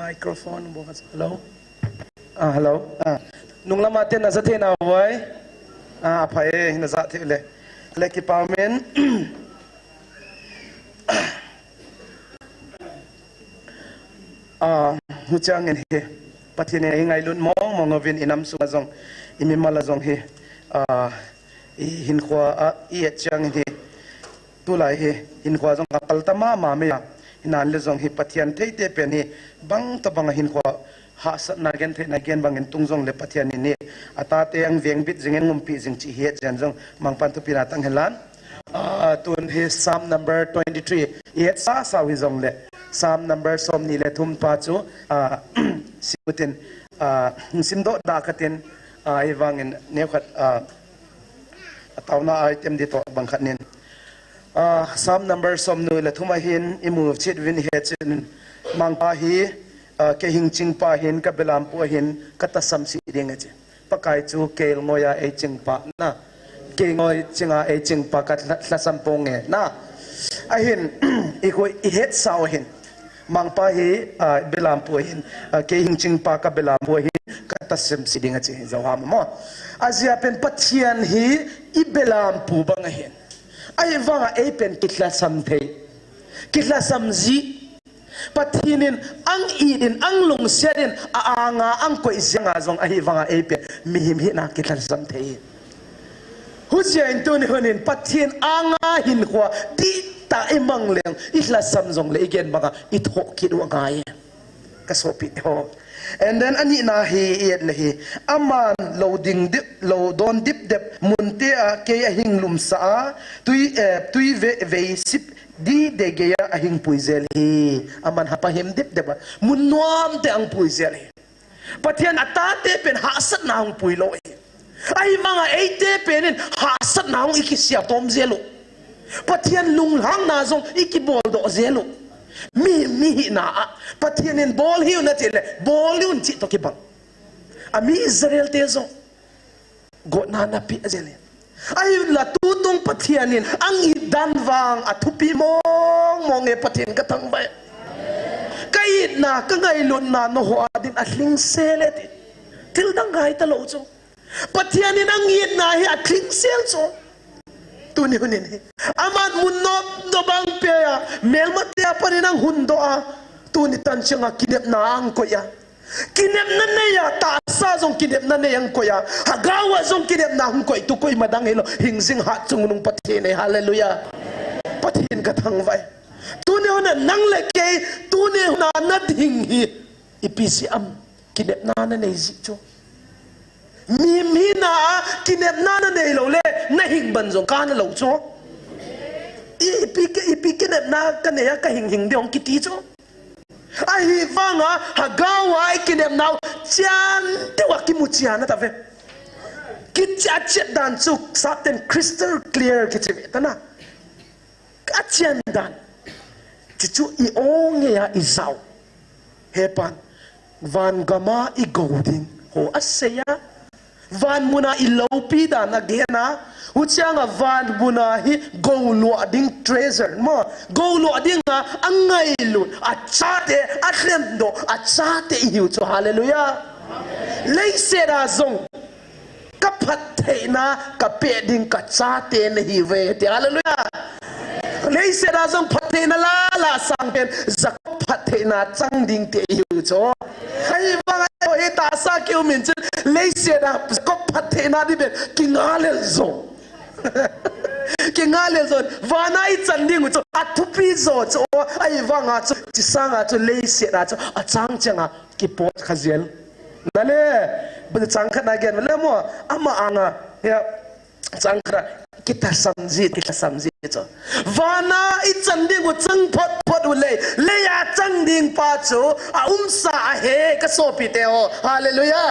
Microphone bo ka hello. Ah, hello. Ah. Nung lama te na za thei na vai. Ah, apha e, na za thei le. Le kipa min. Ah, huchang in hi. Pathen in i ngailut mong mong uvin i nam sunga jong, i mimal a jong hi. Ah, i hinkho a, i et chang in hi. Tulai hi, hinkho jong a palta mama mai a. Hinan le jong hi Pathen theite pen hi, bang tabang a hinkho hahsatna gentheina gen bangin tung jong le Pathen in hi, atate ang vengbit jing in umpi jing chi hi et jen jong, mangpan thupina tang hen lang. Ah, tun hi Psalm number twenty-three, i et sasa u hi jong le, Psalm number somni le thum pa chu, ah, simutin, ah, simdoh da katin, ah, hivangin neokhat, ah, atauna item di to bang khat nin. Ah, Psalm number somni le thum a hin i mu chet uvin hi chen, Mangpa hi, ah, kei hing chingpa hin, ka belampu a hin, ka tahsan sih ding ahi. Pakai chu kei ngoi a ei chingpa na. Kei ngoi chinga ei chingpa ka lha-, lhasam ponge na. Ahin, i khu i hetsau hin. Mangpa hi, ah, belampu a hin, ah, kei hing chingpa ka belampu a hin, ka tahsan sih ding ahi, Johan mo. Ajeh pen Pathen hi i belampu bang ahin. Ahivanga ei pen kilhasam thei. Kilhasam ji. Pathen in ang it in, ang lungset in, a anga ang koi jeng a jong ahivanga ei pen mihem hina kilhasam thei. Huchia in tuni hun in Pathen anga hinkho dihtah i mang leng, i lhasam jong le i gen banga i thoh kit u angai. Ka sopi ho. And then ani na hi i et le hi. Aman lou ding dip, lou don dip dep, munte a kei a hing lumsa a, tui, eh, tui ve, vei sip di de gei a hing pui jel hi. Aman hapa him dip dep a, mun nuam te ang pui jel hi. Pathen atate pen hahsatna hung pui lou hi. Ahivanga eite pen in hahsatna hung i kisia tom jel u. Pathen lunglhangna jong i kibol doh jel u. Mi, mi hina a, Pathen in bol hiu na ti le, bol hiu chi to kibang. Ami Israel te jong. Gotna na pi a jel hi. Ahinla tutung Pathen in ang it dan vang a thupi mong mong e Pathen ka thangvah e. Ka itna, ka ngailutna, nangho a din a lhingsel e ti. Thil dang ngai talou chu. Pathen in ang itna hi a lhingsel chu. Tuni hun in hi. Aman mun nop nop ang pe a. Melmate a pan in ang hun doh a. Tuni tan chang a kinepna ang koi a. Kinepna nei a, tahsa jong kinepna nei ang koi a. Lhagao a jong kinepna hung koi tu koima dang hilou. Hing jing hat chungnung Pathen e. Hallelujah. Pathen ka thangvah e. Tuni hun a nang le kei, tuni hun a na hing hi. Ipi jeh ham, kinepna na nei ji chu. Mihem hina a kinepna na neilou le, na hing ban jong kana lou chu. I, ipi ki, ipi kinepna ka nei a ka hing hing ding kiti chu. Ahivanga, lhagao a i kinepnau, chian deuh a kimu chian a ta ve. Kichia chet dan chu, Satan crystal clear kichi ve ta na. Ka chian dan. Chuchu i ong e a i jao. Hepan, van gam a i go ding. Ho a sei a. Van mun a i loupi dan a gen a. Huchiang a van mun a hi go luah ding treasure. Mo, go luah ding a, a ngailut, a chate, a lhemdoh, a chate i hiu chu. Hallelujah. Leiset a jong. Ka phattheina, ka peh ding ka chate na hiuve, ti hallelujah. Leiset a jong phattheina la, la sang pen, Jacob phattheina chang ding te hiu chu. Ahivang a, hi tahsa kiu min chun, leiset a Jacob phattheina ding pen, kinga lel jo. Kinga lel jo. Van a i chan ding u chu, a thupi jo chu, ahivang a chu, chi sang a chu, leiset a chu, a chang chang a, kipot kha jel. Na le, bang chang khat na gen le mo, ama anga, ya, chang khat, kilhasam ji, kilhasam ji chu. Van a i chan ding u chang phot phot u le, lei a chang ding pa chu, a umsa a he ka sopi te ho. Hallelujah.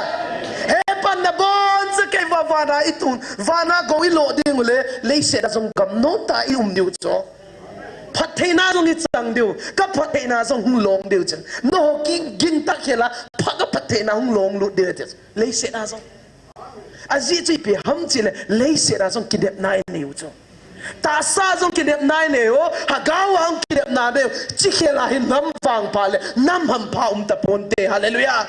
Hepan na bon sa kei va van a i tun, van a go i lo ding u le, leiset a jong gam nom ta i um diu chu. Phattheina jong i chang diu, ka phattheina jong hung long diu chu. Nangho kigin ta khel a, pha ka phattheina hung long lut diu chu. Leiset a jong. Ajeh chu ipi ham chi le, leiset a jong kinepna i nei u chu. Tahsa jong kinepna inei o, Hagau a jong kinepna inei o. Chi khel a hi nam vangpha le nam hampha um taponte. Hallelujah.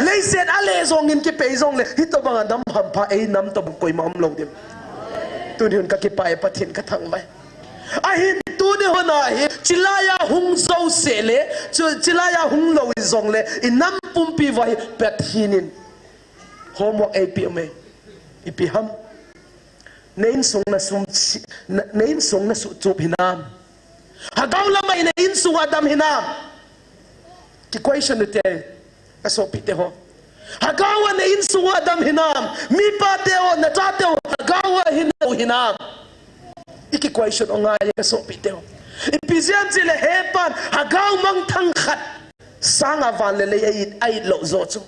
Leiset a le jong in kipei jongle, hitobang a nam hampha ei nam tobang koima umlou ding. Tuni hin kakipah e, Pathen kathangvah e. Ahin tuni hun a hi, chilai a hung jouse le, chu, chilai a hung lou jongle, i nam pumpi uva hi Pathen in homework eipeh ume. Ipi ham? Na insung na sum chi, na, na insung na suhtup hinam? Hagau lam a hi na insung a dam hinam? Ki question u te, ka sopite ho. Hagau a na insung a dam hinam? Mipa te ho, na chate ho, Hagau a hin lou hinam? I ki question u ngai e, ka sopite ho. Ipi jeh ham chule hepan Hagau mangthang khat sanga van le lei a it, a it lou jo chu.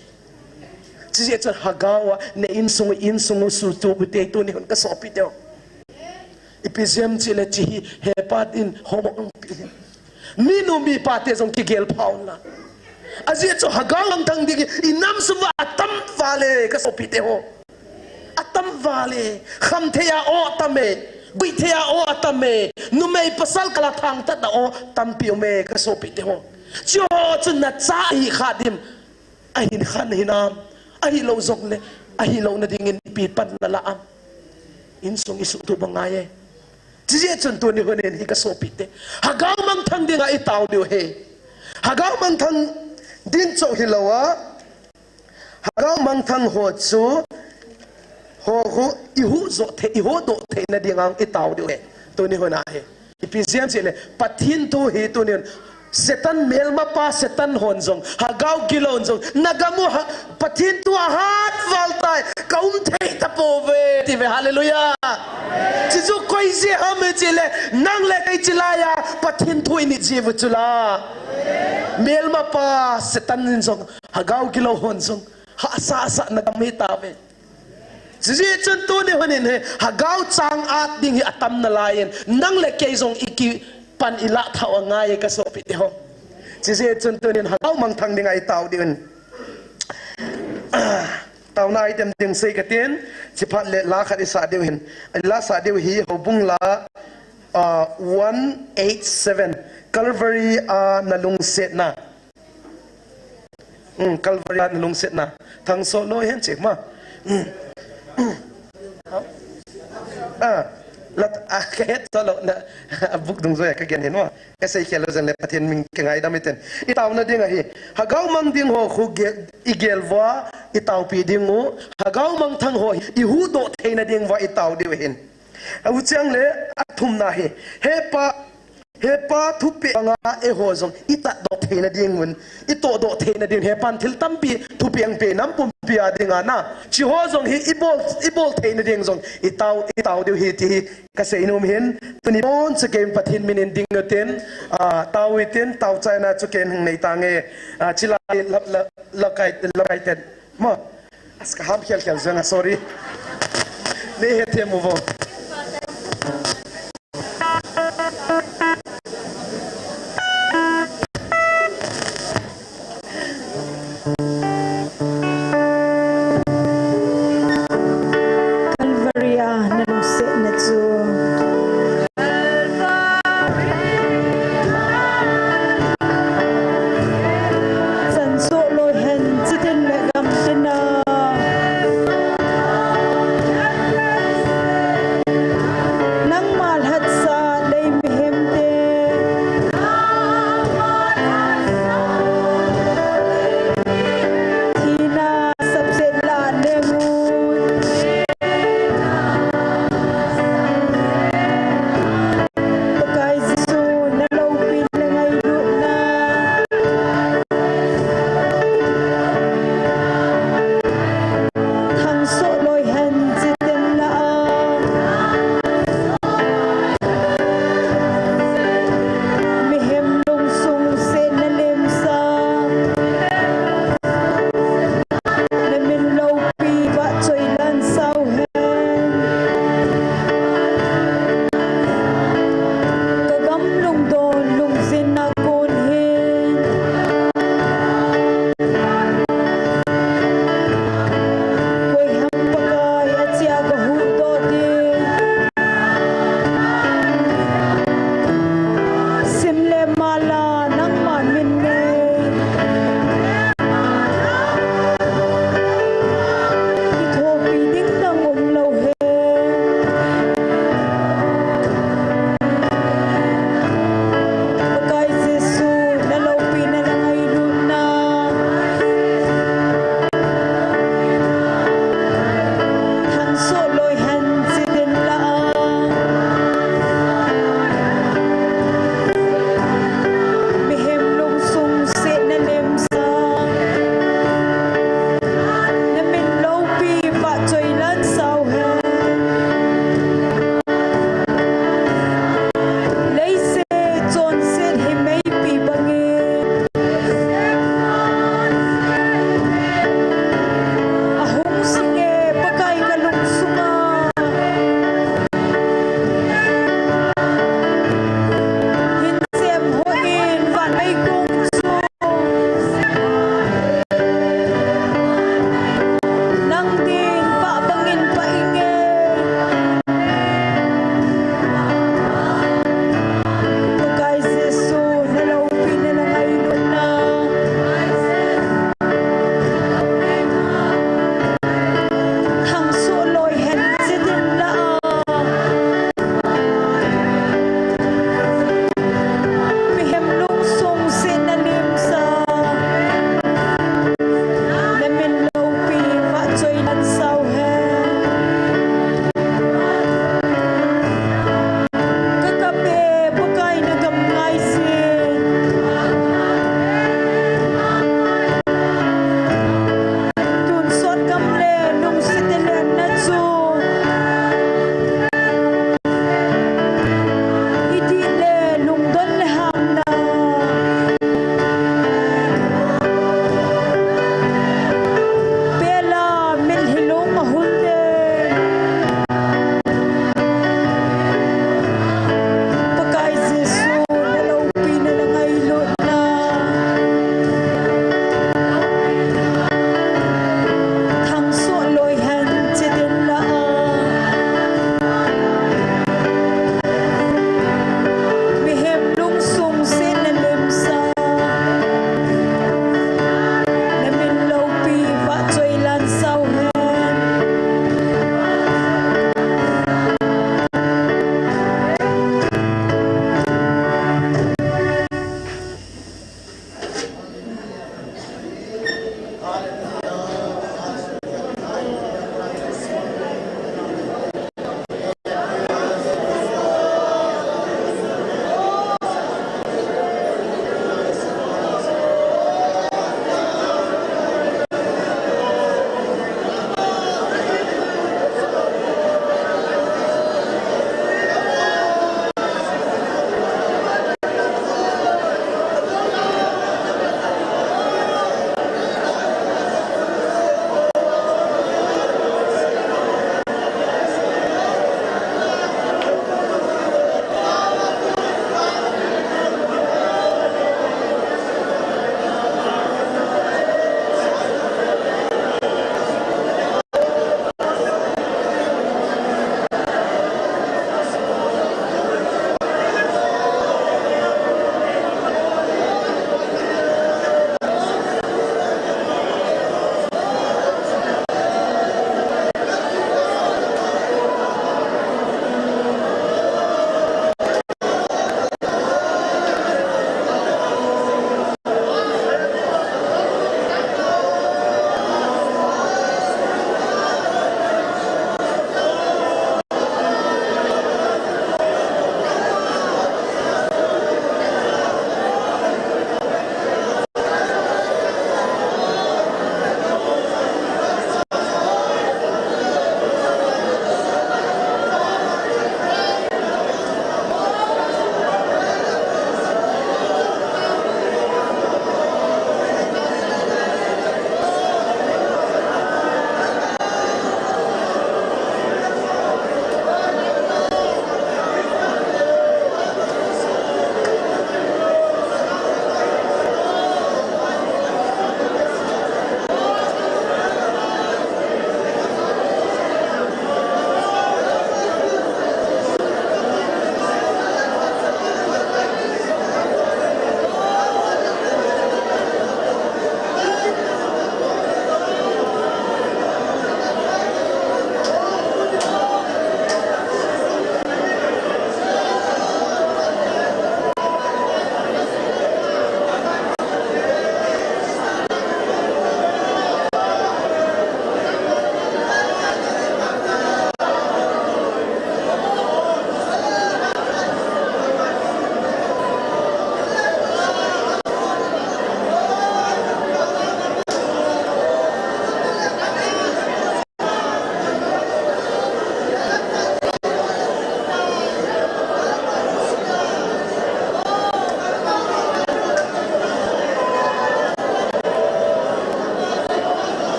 Chijeh chun Hagau a na insung, insung u suhtup u te, tuni hun ka sopite ho. Ipi jeh ham chule chi hi hepan in homework eipeh hin. Minu mipa te jong kigel pha un la. Ajeh chu Hagau mangthang ding hi i nam sung uva atam val e, ka sopite ho. Atam val e. Khamthei a aw atam e. Guihthei a aw atam e. Numei pasal kal a thangtat a aw tampi um e, ka sopite ho. Chuho chun na cha ahi kha dim. Ahin khan hinam? Ahilou jongle, ahilou na dingin ipi pan na la am? Insung i suhtup u ngai e. Chijeh chun tuni hun in hi, ka sopite, Hagau mangthang ding a i tao diu ahi. Hagau mangthang ding chauh hilou a, Hagau mangthang ho chu, ho, ho, i huhdoh thei, i huhdoh theina ding a i tao diu ahi. Tuni hun a hi. Ipi jeh ham chule, Pathen thu hi tuni hin, Satan, melmapa Satan hon jong, Hagau gilou hon jong, na gam u ha, Pathen thu ahat val tai, ka um thei tapouve, ti ve, hallelujah. Chuchu koi jeh ham chule, nang le kei chilai a Pathen thu i nit jiu chu la. Melmapa Satan in jong, Hagau gilou hon jong, hahsa sah na gam hi tauve. Chijeh chun tuni hun in hi, Hagau chang at ding hi atam nalai in, nang le kei jong i kipan i lah thah u angai e, ka sopite ho. Chijeh chun tuni hin Hagau mangthang ding a i tao diu ahin. Taona item ding sei katin, chuphat le la khat i sah diu ahin. La sah diu hi Houbung la, ah, one eight seven, Calvary a na lungsetna. Hmm, Calvary a na lungsetna. Thangsoh loi hen chik ma. Hmm. Ah, la, ah, ka het soh lou na, a book dungjuia ka gen hin ma. Ka seikhel lou jeng le Pathen min kingaidam iten. I taona ding ahi. Hagau mang ding ho khu ge-, i gel uva, i taopi ding u. Hagau mangthang ho i huhdoh theina ding uva i tao diu ahin. A u chang le, a thumna hi. Hepa, Hepa thupeh banga eiho jong i tatdoh theina ding un, i tohdoh theina ding, Hepan thil tampi thupeh ahin pe nam pumpi a ding a na. Chiho jong hi i bol, i bol theina ding jong i tao, i tao diu ahi ti hi ka seinom ahin, tuni pon chu kei Pathen min in ding utin, ah, tao utin, tao chaina chu kei hung nei tange, ah, chilai la, la, la kai, la kai ten. Ma, as ka ham khel khel jeng a, sorry. Nei hethem uvo. Calvary a na lungsetna chu. San soh loi hen, chitin le gamtin a.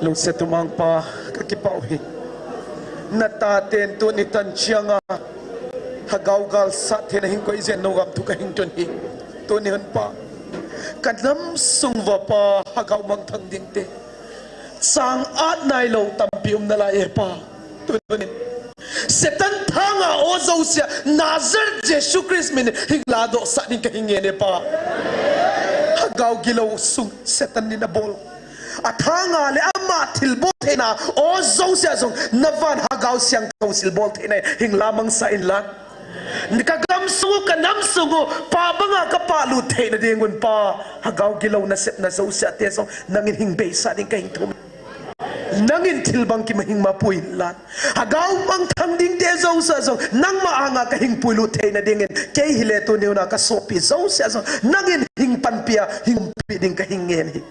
Lungset umang Pa, kakipah uhi. Nataten tuni tan chianga Hagau galsat theina hing koi jeng nau gam thu kahing tun hi. Tuni hun Pa, kanam sung uva Pa, Hagau mangthang dingte chang at nailou tampi um nalai e Pa. Tunin Satan thanga o jousea Nazareth Jesu Christ min hing ladoh sah ding kahin ngen e Pa. Hagau gilou sung Satan in abol, athanga le ama thilbol theina o jousea jong navan Hagau siang thou thilbol theina hing lamang sah inlang, kagamsung u, kanamsung u Pa banga kapahlut theina dingun Pa, Hagau gilou nasepna jousea te jong nangin hing beisah ding kahin thum. Nangin thil bangkim hing mapui inlang, Hagau mangthang dingte jousea jong nangma anga kahing puilut theina dingin, kei hile tuni huna kasopi jousea jong nangin hing panpia, hing umpi ding kahin ngen hi.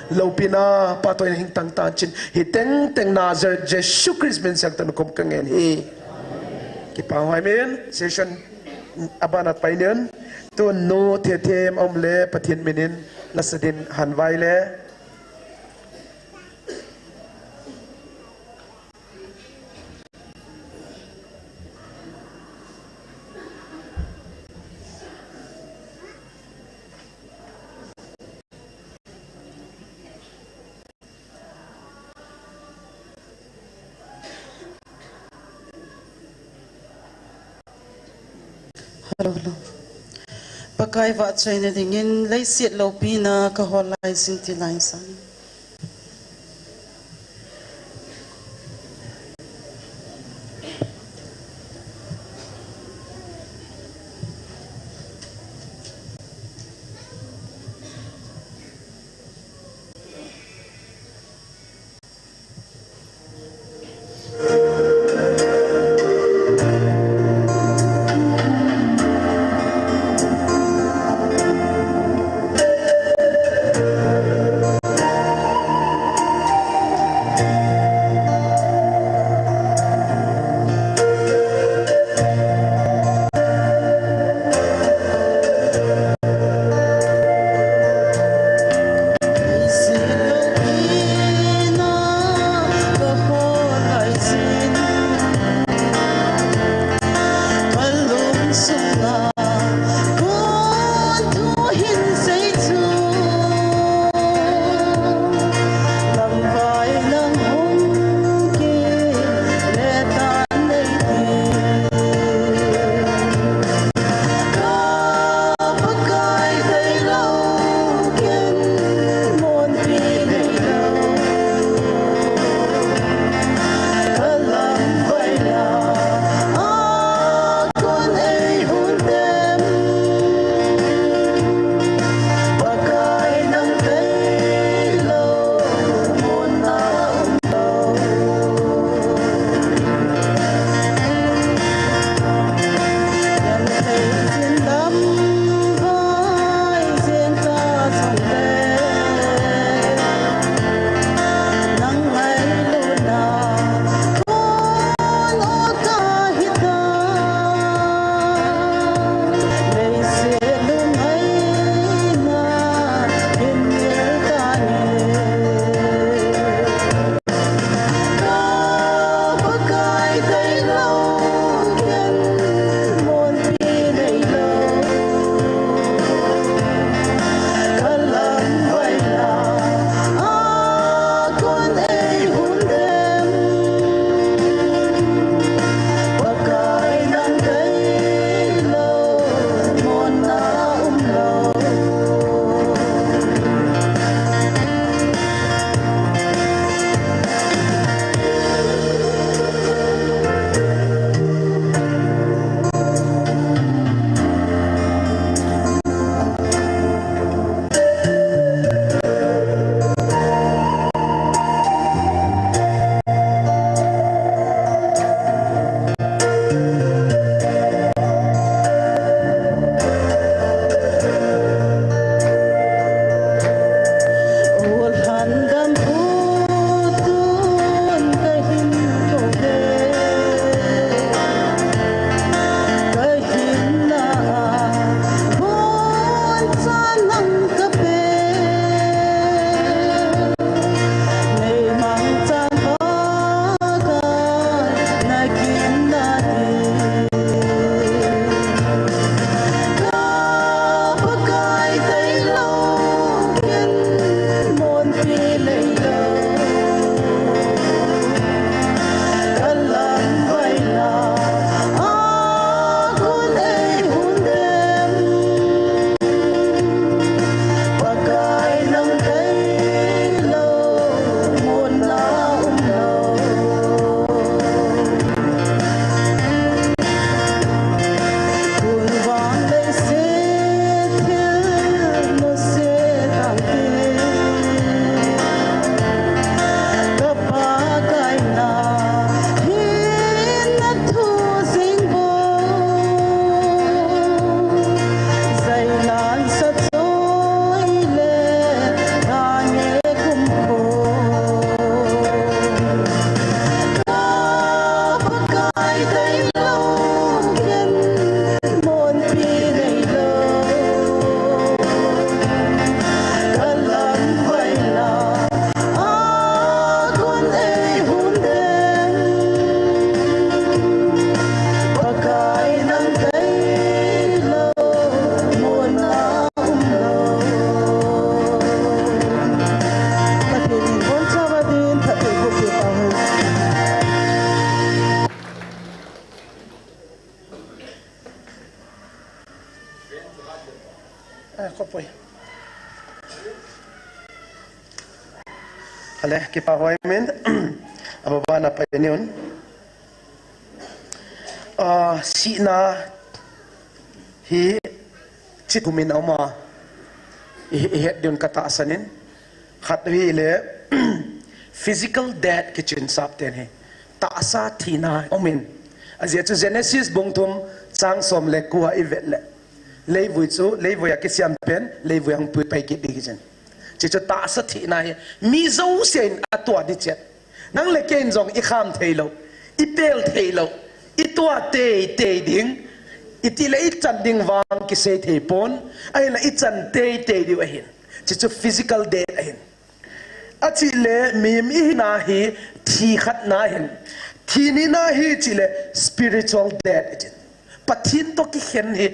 Loupina Pa toh in hing tang tan chin, hi tengteng Nazareth Jesu Christ min siang tanu kom kangen hi. Kipah uhi. Amen. Session abana pai nin, tun nu Thethem aum le Pathen minin nasa din hanvai le. Hello, hello. Pakai vahchoina dingin leiset loupina kahol lai jing ti lai sang. poi. Ale, kipa hoi min. Ababa na pa niun. Ah, sihna hi chi thum in a um a. I, i het diun ka tahsan in. Khat hi le, physical death kichin sap ten hi. Tahsa thina um in. Ajeh chu Genesis bung thum chang som le ko a i vet le. Leivui chu, leivui a kisiam pen, leivui a hung pui pai kit ding kichin. Chi chu tahsa thina hi. Mi jousen a tua di chet. Nang le kei in jong i kham thei lou, i pel thei lou, i tua tei tei ding, i ti le i chan ding vang kisei thei pon, ahin la i chan tei tei diu ahin. Chi chu physical death ahin. A chi le mi, mi hina hi thi khat na hin. Thi ni na hi chi le spiritual death ahin. Pathen to kikhen hi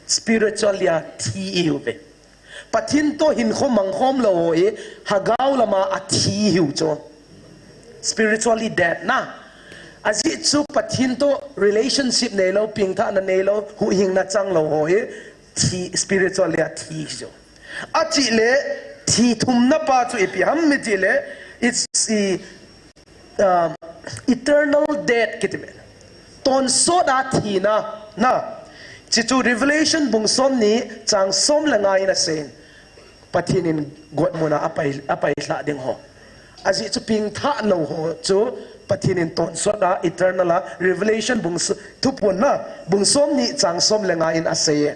spiritually a thi ihiu ve. Pathen to hinkho mangkhom lou ho hi, Hagau lama a thi ihiu chu. Spiritually dead na. Ajeh chu Pathen to relationship nei lou, pengthahna nei lou, huhhingna chang lou ho hi, thi, spiritually a thi ihiu. A chi le, thi thumna pa chu ipi ham i chi le, it's the, um, eternal death kiti ve. Tonsot a thina, na. Chi chu Revelation bung som ni chang som le nga in a sei in. Pathen in gotmun a a pai, a pai lha ding ho. Ajeh chu pengthah lou ho chu Pathen in tonsot a eternal a Revelation bung s-, Thuphon na bung som ni chang som le nga in a sei e.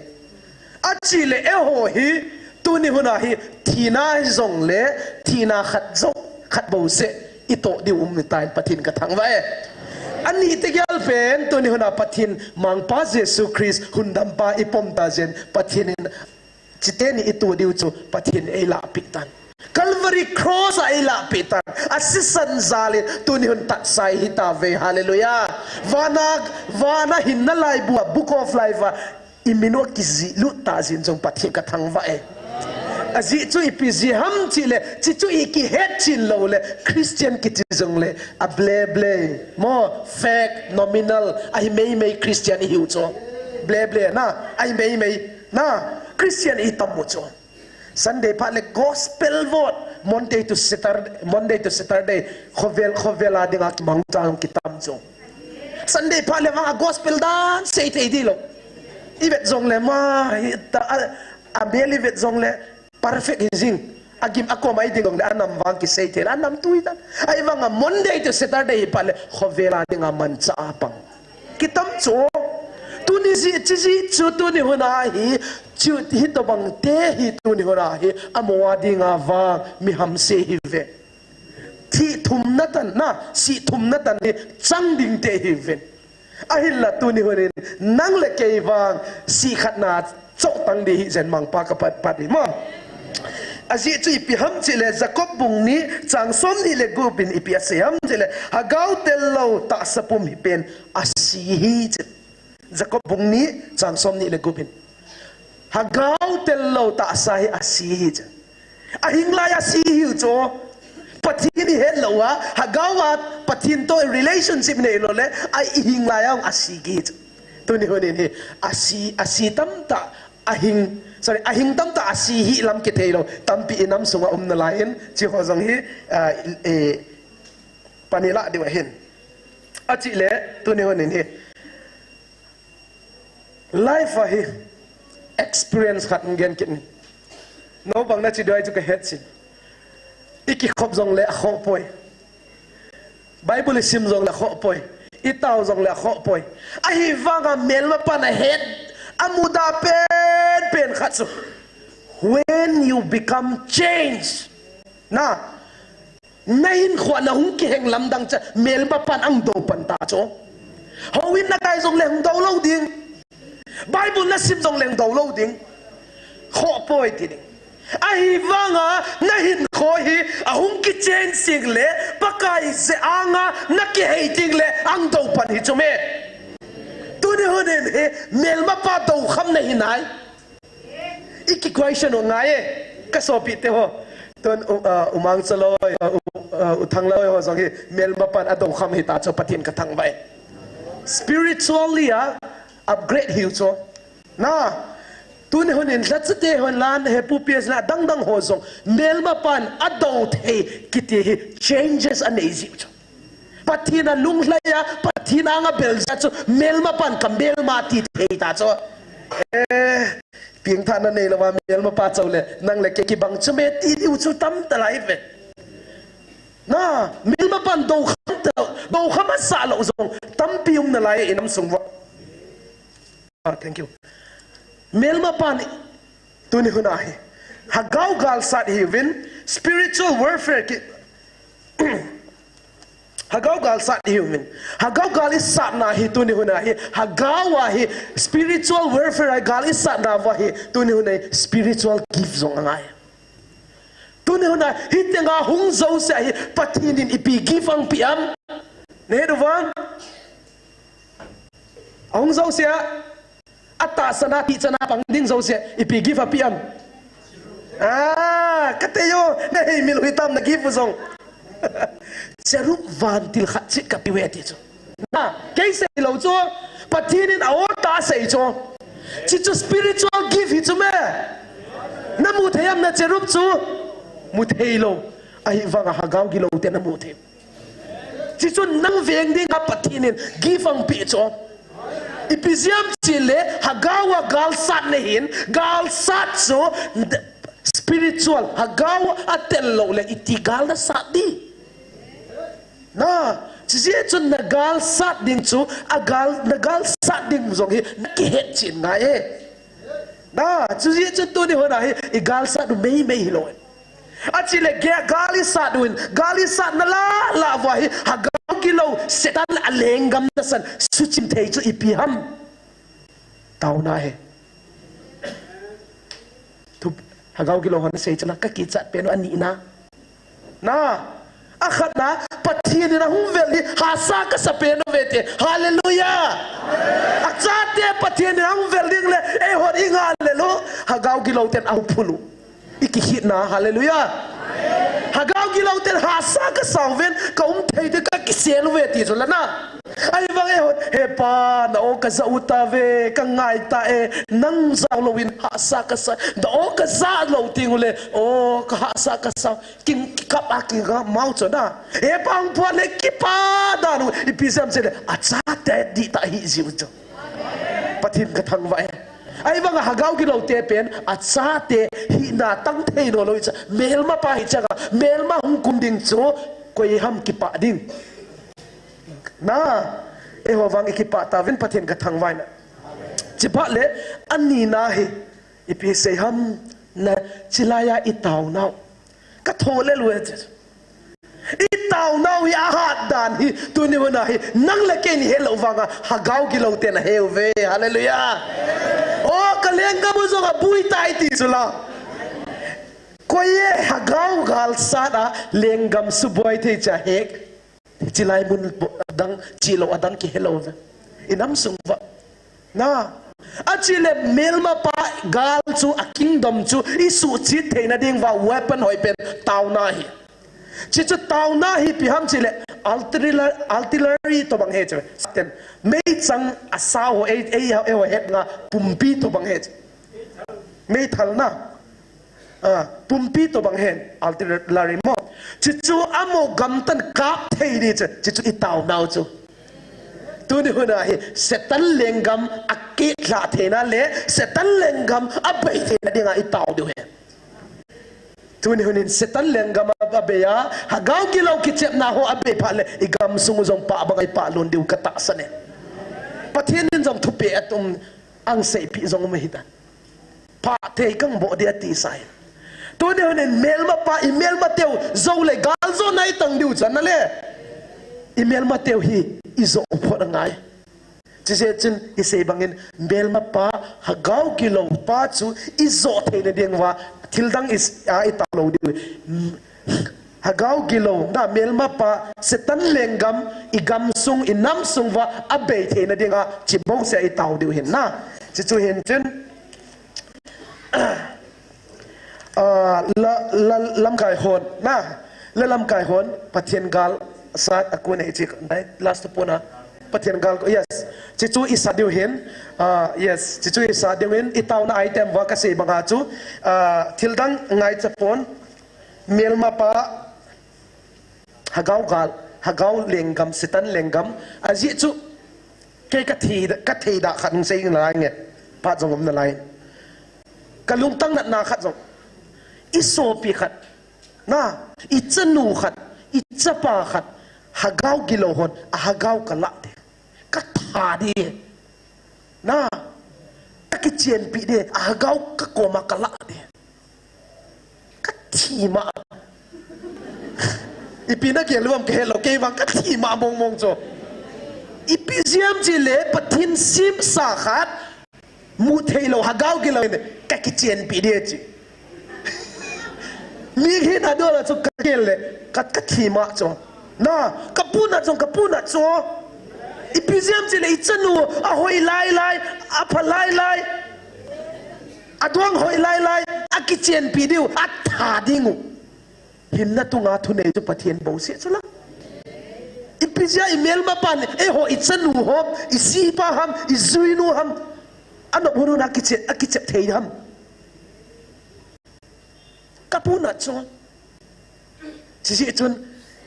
A chi le eiho hi, tuni hun a hi, thina hi jong le, thina khat jong, khat bou seh, i toh diu um ni ta in Pathen ka thangvah e. Ani te gel pen, tuni hun a Pathen, Mangpa Jesu Christ, hundam pa i pom ta jeh in, Pathen in, chite ni i toh diu chu, Pathen ei lahpeh tan. Calvary Cross a ei lahpeh tan. A sisan jal in tuni hun tatsai hi ta ve. Hallelujah. Vana, vana hinna laibu a, Book of Life a, i min u kijih lut ta jeh in jong Pathen ka thangvah e. Ajeh chu ipi jeh ham chi le, chi chu i kihet chin lou le, Christian kiti jong le, a ble ble, mo, fake, nominal, ahi mei mei Christian ihiu chu. Ble ble, na, ahi mei mei, na, Christian i tam u chu. Sunday phat le gospel vot, Monday to Saturday, Monday to Saturday, khovel, khovel a dinga kimang chang kitam chu. Sunday phat le vang a gospel dan sei thei di lou. I vet jong le ma, hi ta, a, a mel i vet jong le perfect hi jing. A gim a kom a i ding jong le a nam vang kisei thei le, a nam tui dan. Ahi vang a Monday to Saturday hi phat le, khovel a dinga manchah a pang. Kitam chu, tuni jeh, chi jeh chu tuni hun a hi, chu hitobang te hi tuni hun a hi, amaho a dinga vang mi hamse ihi ve. Thi thumna tan na, sih thumna tan hi chang ding te ihi ve. Ahin la tuni hun in, nang le kei vang, sih khat na chou tang di hi jeh in Mangpa ka pat, pat hi mo. Ajeh chu ipi ham chi le Jacob bung ni, chang som ni le gup in ipi asei ham chi le, Hagau tel lou tahsa pum hi pen a si hi chi. Jacob bung ni, chang som ni le gup in. Hagau tel lou tahsa hi a si hi chi. A hing lai a si hi chu. Pathen i het lou a, Hagau a Pathen to relationship nei lou le, a i hing lai a hung a si hi chi. Tuni hun in hi, a si, a si tamtah, a hing, sorry, a hing tamtah a si hi lam kithei lou, tampi i nam sunga um nalai in, chi ho jong hi, ah, eh, pan i lah diu ahin. A chi le, tuni hun in hi. Life a hi, experience khat hung gen kit ni. Naobang na chi diu ahi chu ka het chin. I kikhop jong le a khoh poi. Bible i sim jong le a khoh poi. I tao jong le a khoh poi. Ahi vang a melma pan a het, a muda pen pen khat chu. When you become changed. Na, na hinkho a na hung kiheng lamdang cha, melma pan a hung dou pan ta chu. Houin na kai jong le hung dou lou ding. Bible na sim jong le hung dou lou ding. Khoh poi ti ding. Ahi vang a, na hinkho hi, a hung kichange ding le, Pakai jeh a nga, na kihei ding le, a hung dou pan hi chu me. Tuni hun in hi, melma pa dou kham na hi nai. I ki question u ngai e, ka sopi te ho. Tun, uh, uh, U Mangcha loi, uh, U, uh, U Thang loi ho jong hi, melma pan a dou kham hi ta chu Pathen ka thangvah e. Spiritually a, upgrade hi u chu. Na, Tuni hun in lachate hon lan he pu pias la dang dang ho jong melma pan adou thei kiti hi changes anei jiu chu. Pathen a lunglhai a, Pathen anga bel ja chu melma pan ka melma ti thei ta chu. Eh, pingthana nei lou va melma pa chau le, nang le kei kibang chu me ti diu chu tam ta lai ve. Na, melma pan dou kham ta, dou kham asa lou jong tampi um nalai inam sung va. Ah, thank you. Melma pan tuni hun ahi. Hagao gal sat hiuvin spiritual warfare ki Hagao gal sat hiuvin. Hagao gal isatna hi tuni hun ahi. Hagao ahi spiritual warfare ahi gal isatna va hi tuni hun ahi spiritual gift jong angai. Tuni hun ahi hitenga hung jouse ahi Pathen in ipi gift angpi am. Nehe du vang. Ahung jouse a, atahsan a, tichana pang ding jouse a, ipi gift api am. Ah, kate yo, na hei mil hui tam na gift jong. Cherub vantil khat chit kapi ve ti chu. Na, kei sei lou chu, Pathen in a-o ta sei chu. Chi chu spiritual gift hi chu me. Na mu thei am na cherub chu? Mu thei lou. Ahivanga hagao gilou te na mu thei. Chi chu nang veng dinga Pathen in gift angpi chu. Ipi jeh ham chile, hagao a gal sat na hin, gal sat chu spiritual, hagao a tel lou le iti gal na sat di. Na, chi jeh chun na gal sat ding chu, agal, na gal sat ding jong hi, na kihet chin ngai e. Na, chi jeh chun tuni hun ahi, i gal sat u mei mei hilou e. Achile ge-, gal isat uvin, gal isatna lah lah uva hi, hagao gilou, Satan a lenggam nasan, suchim thei chu ipi ham. Taona hi. Thu, hagao gilou hon sei chula, kakichat pen u anina. Na, akhatna, Pathen in ahung vel hi, hahsa kasa pen uve ti. Hallelujah. Achate Pathen in ahung vel ding le, eihon i ngah le lou, hagao gilou ten ahung phulu. I kihitna, hallelujah. Hagao gilou ten hahsa kasa uvin, ka um thei te ka kisel uve ti chu la na. Ahivang eihon, he pa, na o ka ja u tave, ka ngai ta e, nang jao louvin hahsa kasa, na o ka ja lou ting ule, o ka hahsa kasa, king kap a king ka mau chu na. He pa hung phuat le kipa dan u, ipi jeh ham chile, achate dihtah hi jiu chu. Pathen ka thangvah e. Ahivanga hagao gilou te pen, achate hina tang thei nom lou icha, melma pa hi changa, melma hung kum ding chu, koi ham kipah ding. Na, eiho vang i kipah tauvin Pathen ka thangvah e na. Chiphat le, anina hi, ipi sei ham na, chilai a i taonau. Ka tho le lou e. I taonau hi ahat dan hi, tuni hun ahi, nang le kei ni helou vanga, hagao gilou ten ahe uve, hallelujah. O, ka lenggam u jong abui tai ti chu la. Koi e, hagao gal sat a, lenggam suboi thei cha hek. Chilai mun bo-, adang, chilou adang kihelou uve. I nam sung uva. Na, achile melma pa gal chu a kingdom chu i suhchet theina ding uva weapon hoi pen taona hi. Chi chu taona hi ipi ham chile artillery, artillery tobang he chu. Ten, meichang asao ho ei, ei, eiho hetna pumpi tobang he chu. Meithal na. Ah, pumpi tobang hen, artillery mo. Chi chu amo gamtan kap thei di chu, chi chu i taonau chu. Tuni hun ahi, Satan lenggam akilha theina le, Satan lenggam abei theina dinga i tao diu hen. Tuni hun in Satan lenggam abei a, hagao gilou kichepna ho abei phat le, i gamsung u jong pah banga i pah lhon diu ka tahsan e. Pathen in jong thupeh atum ang seipeh jong um ahitan. Phat thei kang boh dia ti sai. Tuni hun in melma pa, i melma teu, jou le gal jo nai tang diu chan na le. I melma teu hi, i jo phot angai. Chijeh chun, i sei bangin, melma pa, hagao gilou pa chu, i jo theina ding uva, thil dang i s-, a i tao lou diu. Hagao gilou, na melma pa, Satan lenggam, i gamsung, i namsung uva, abei theina dinga, chi bouseh i tao diu hin na. Chi chu hin chun, ah, la, la, lamkai hon, na, la lamkai hon, Pathen gal, sat a kon ei chi, dai, last pona, Pathen gal ko, yes. Chuchu i sat diu hin, ah, yes. Chuchu i sat diu hin, i taona item uva ka sei banga chu, ah, thil dang ngaicha pon, melmapa, Hagau gal, Hagau lenggam, Satan lenggam, ajeh chu, kei ka thei, ka thei da khat hung sei nalai nge, phat jong um nalai. Ka lungtang natna khat jong, i sopi khat, na, i chanu khat, i chapa khat, Hagau gilou hon, a Hagau ka lah de. Ka that de. Na, ka kichenpi de, a Hagau ka koma ka lah de. Ka thi ma. Ipi na gel uvam ka helou, kei vang ka thi ma mong mong chu. Ipi jeh ham chule, Pathen semsa khat, mu thei lou, Hagau gilou in, ka kichenpi de chi. Mi hin a dola chu ka gel le, ka, ka thi ma chu. Na, ka puna chu, ka puna chu. Ipi jeh ham chule, i chanu, a hoi lai lai, a pha lai lai. A duang hoi lai lai, a kichenpi diu, a that ding u. Hinna tunga thunei chu Pathen bouseh chu la. Ipi jeh a i melmapan, eiho, i chanu ho, i sipa ham, i juinu ham. Anop hon a kichep, a kichep thei ham. Ka puna chu. Chuti chun,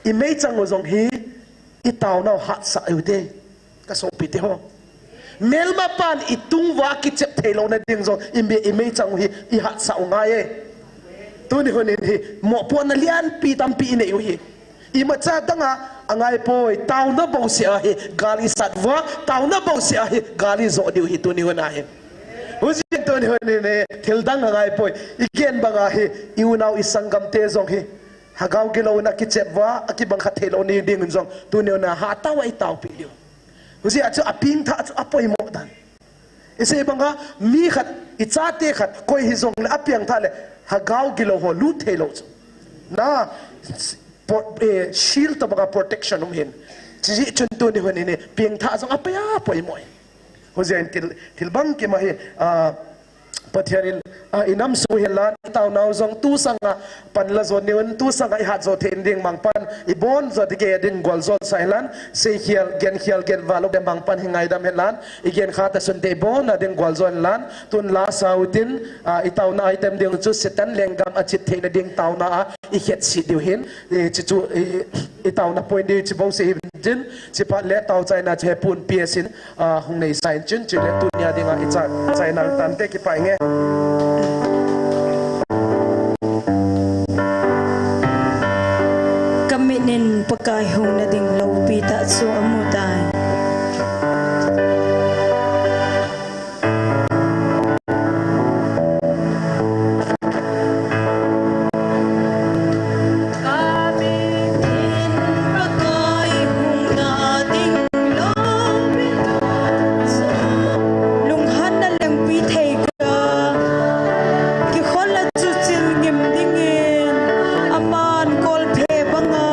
i meichang u jong hi, i taonau hatsah u te. Ka sopite ho. Melmapan i tung uva kichep thei louna ding jong, i mei, i meichang u hi, i hatsah u ngai e. Tuni hun in hi, mopohna lianpi tampi i nei u hi. Imacha danga, angai poi, taona bouseh a hi, gal i sat uva, taona bouseh a hi, gal i jo diu hi, tuni hun a hin. Hujeh in tuni hun in hi, thil dang angai poi, i gen banga hi, i unau i sanggamte jong hi, Hagau gilou in a kichep uva, a kibang khat thei lou ni ding in jong, tuni hun a hatah uva i taopi diu. Hujeh a chu a pengthah chu a poimo dan. I sei banga, mi khat, i chate khat, koi hijong le a pengthah le, Hagau gilou ho lut thei lou chu. Na, po-, eh, shield tobanga protection um hin. Chuti chun tuni hun in hi, pengthah jong a poi a poimo e. Hujeh in thil, thil bangkim a hi, ah, Pathen in, ah, i nam sung u hin lan, i taonau jong tu sanga pan la jo niu in, tu sanga i hat jo thei ding mangpan, i bon jo ding, gei ding gual jo sa hin lan, sei khel, gen khel, gen val u de mangpan hi ngaidam hin lan, i gen kha ta sun te i bon a ding gual jo hin lan, tun la sa u tin, ah, i taona item ding chu Satan lenggam a chep theina ding taona a, i khetset diu hin, i chi chu, i, i taona point diu chi bouseh hin tin, chi phat le tao chaina che pun P S in, a, hung nei sa in chun, chule tunia dinga i cha, chaina tante kipai nge. Ka mit in Pakai hungna ding loupi tah chu amu tai. Lunghanna lengpi thei kah a, kikhol a chuchil ngim dingin, aman kolphe banga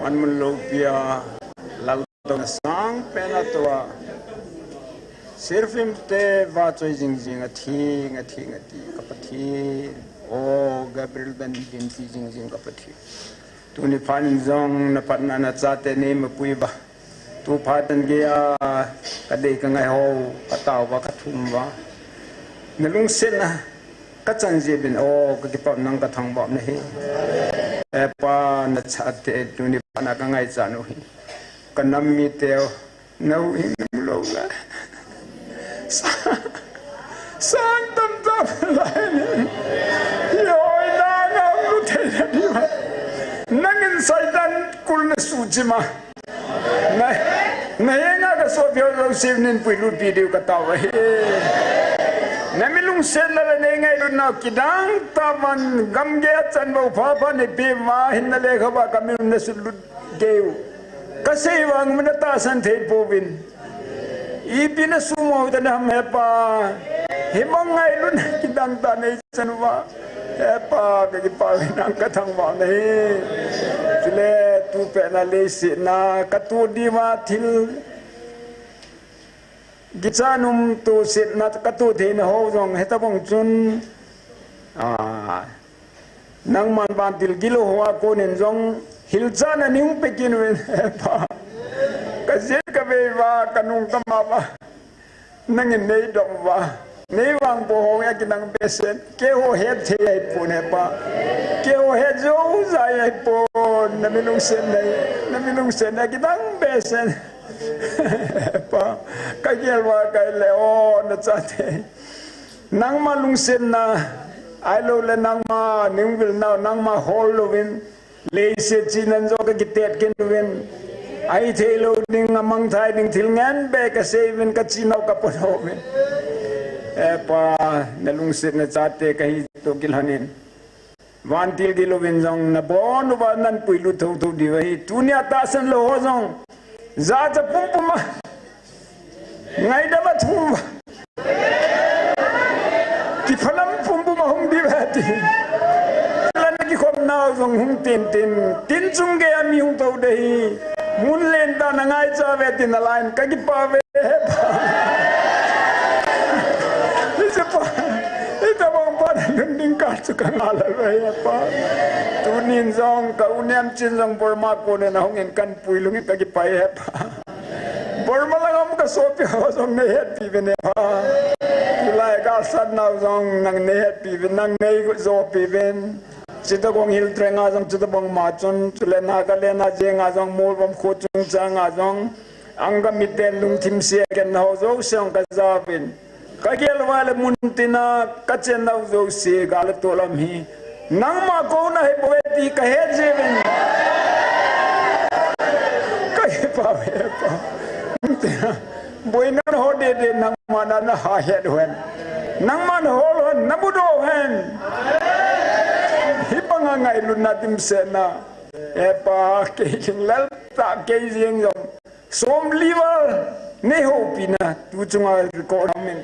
Panmun loupia, Laltouna sangpen a tua. Seraphim te vachoi jingjing a thi, a thi, a thi, ka Pathen. O Gabriel ben din thi jingjing ka Pathen. Tuni phat in jong na phatna nachate nei mapui uva. Tu phat in geiya ka dei ka ngai ho, ka tao uva, ka thum uva. Na lungsetna ka chan jeh uvin, o, ka kipah nang ka thangvah nahi. E Pa, nachate tuni phat na ka ngaichat u hi. Ka nam mite, nau hing mu lou la. Sa, sang tam tam lai ni. Hi hoi na ngam lu thei na diu. Nangin Satan kul na suh jima. Na, na henga ka sopi ho jouse nin puilut pi diu ka tao ahi. Na mi lungsetna le nei ngailutna kidang tah uvin gamgei a chan bou pha pha nei pe uva hin na lekha uva ka mi lung na sutlut gei u. Ka sei vang mi na tahsan thei pouvin. Ipi na sumo ta na ham he Pa. Hibang ngailutna kidang tah nei chan uva. He Pa, ka kipah uve nang ka thangvah nahi. Chule tu pet na leiset na ka tu diu va thil. Kichat nom tu set na ka tu thei na ho jong hitabang chun. A, nangman vantil gilou ho a konin jong hilchetna nei hung pe kit uvin he Pa. Ka jet ka vei uva, ka nung ka mao uva. Nangin nei dong uva. Nei vangboh ho a kinang behseh. Keiho het thei ahi pon he Pa. Keiho het jou jai ahi pon. Na mi lungsetna, na mi lungsetna kinang behseh. Pa, ka gel uva ka le o nachate. Nangma lungsetna, ahilou le nangma ningvil nau, nangma hol louvin. Leiset chihna in jong ka kitet kit uvin. Ahi thei lou ding, amang thei ding thil ngen beh ka sei uvin, ka chihna u ka pon uvin. He Pa, na lungsetna chate ka hi toh kilhon in. Vantil gilou vin jong na bon uva nan puilut thotho diu ahi. Tunia tahsan lou ho jong. Jacha pumpum a. Ngaidam a thum uva. Kiphalam pumpum a hung diu ahi ti. Lana kikhom nau jong hung tin tin. Tin chung gei a mi hung thou ding ahi. Mun lentah na ngaicha uve tin a line ka kipah uve. He Pa. Hiche Pa. Hitabang Pa na lungding ka chu ka ngai lou uve he Pa. Tunin jong ka u Nemchin jong Burma konin ahung in kan pui lungin ka kipah e he Pa. Burma lang a um ka sopi ho jong nei hetpi uvin he Pa. Tulai ka sat nau jong nang nei hetpi uvin, nang nei jopi uvin. Chittagong Hill Tracts a jong chutabang ma chun, chule Nagaland a jeng a jong, Molvom kho chungchang a jong, Angami ten lungthim se a ken ho jouse jong ka ja uvin. Ka gel uva le mun tina ka chen nau jouse gal le tol um hi. Nangma kouna hi bou ahi ti ka het jeh uvin. Ka kipah uve Pa. Boina na ho dede nangma na na ha het u hen. Nangma na hol u hen, na mudoh u hen. Hibanga ngailutna dimsetna. He Pa, kei jing lel tah kei jeng jong. Som li val nei houpi na tu chunga record min.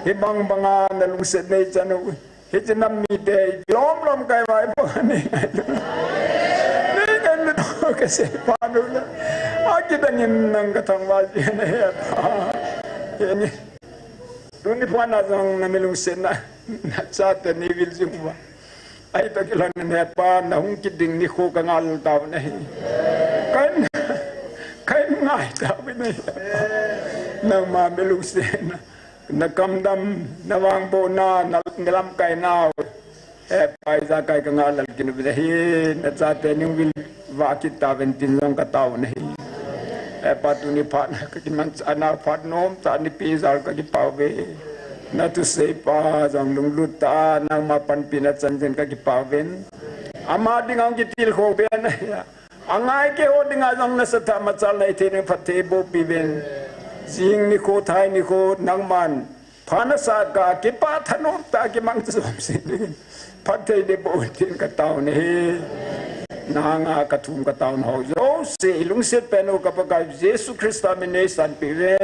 Hibang banga na lungset nei chan u. Hiche nam mite lom lom kai vai pa nei ngailu. Nei ngailu ka sei pa nu la. Akidang in nang ka thangvah jing e he Pa. Heni. Tuni phat na jong na mi lungsetna. Nachate nei vil jing uva. Ahi toh kilhon in he Pa, na hung kit ding nikho ka ngai tau ahi. Ka in, ka in ngai tau ahi he Pa. Nangma mi lungsetna. Na kamdam, na vangbohna, na, na lamkainau. He Pa, ijakai ka ngai lal kit u ahi, nachate ningvil vah kit tauvin tin jong ka tao ahi. He Pa, tuni phat na ka kimanchah nau phat nom tah nipi jal ka kipah uve. Na thusei pa jong lunglut tah a nangma panpina chan jeh in ka kipah uvin. Ama ding a hung kitilkhou pen ahi. Angai keiho dinga jong nasatah a machal na hithei ding phatthei bohpi uvin. Jing nikho thai nikho nangman pha nasah kah a kipah thanom tah a kimang jom seh dingin phatthei ding boh uvin tin ka tao ahi. Nanga ka thum ka taona ho jouse i lungset pen u ka Pakai Jesu Christa min in nei sanpeh uve.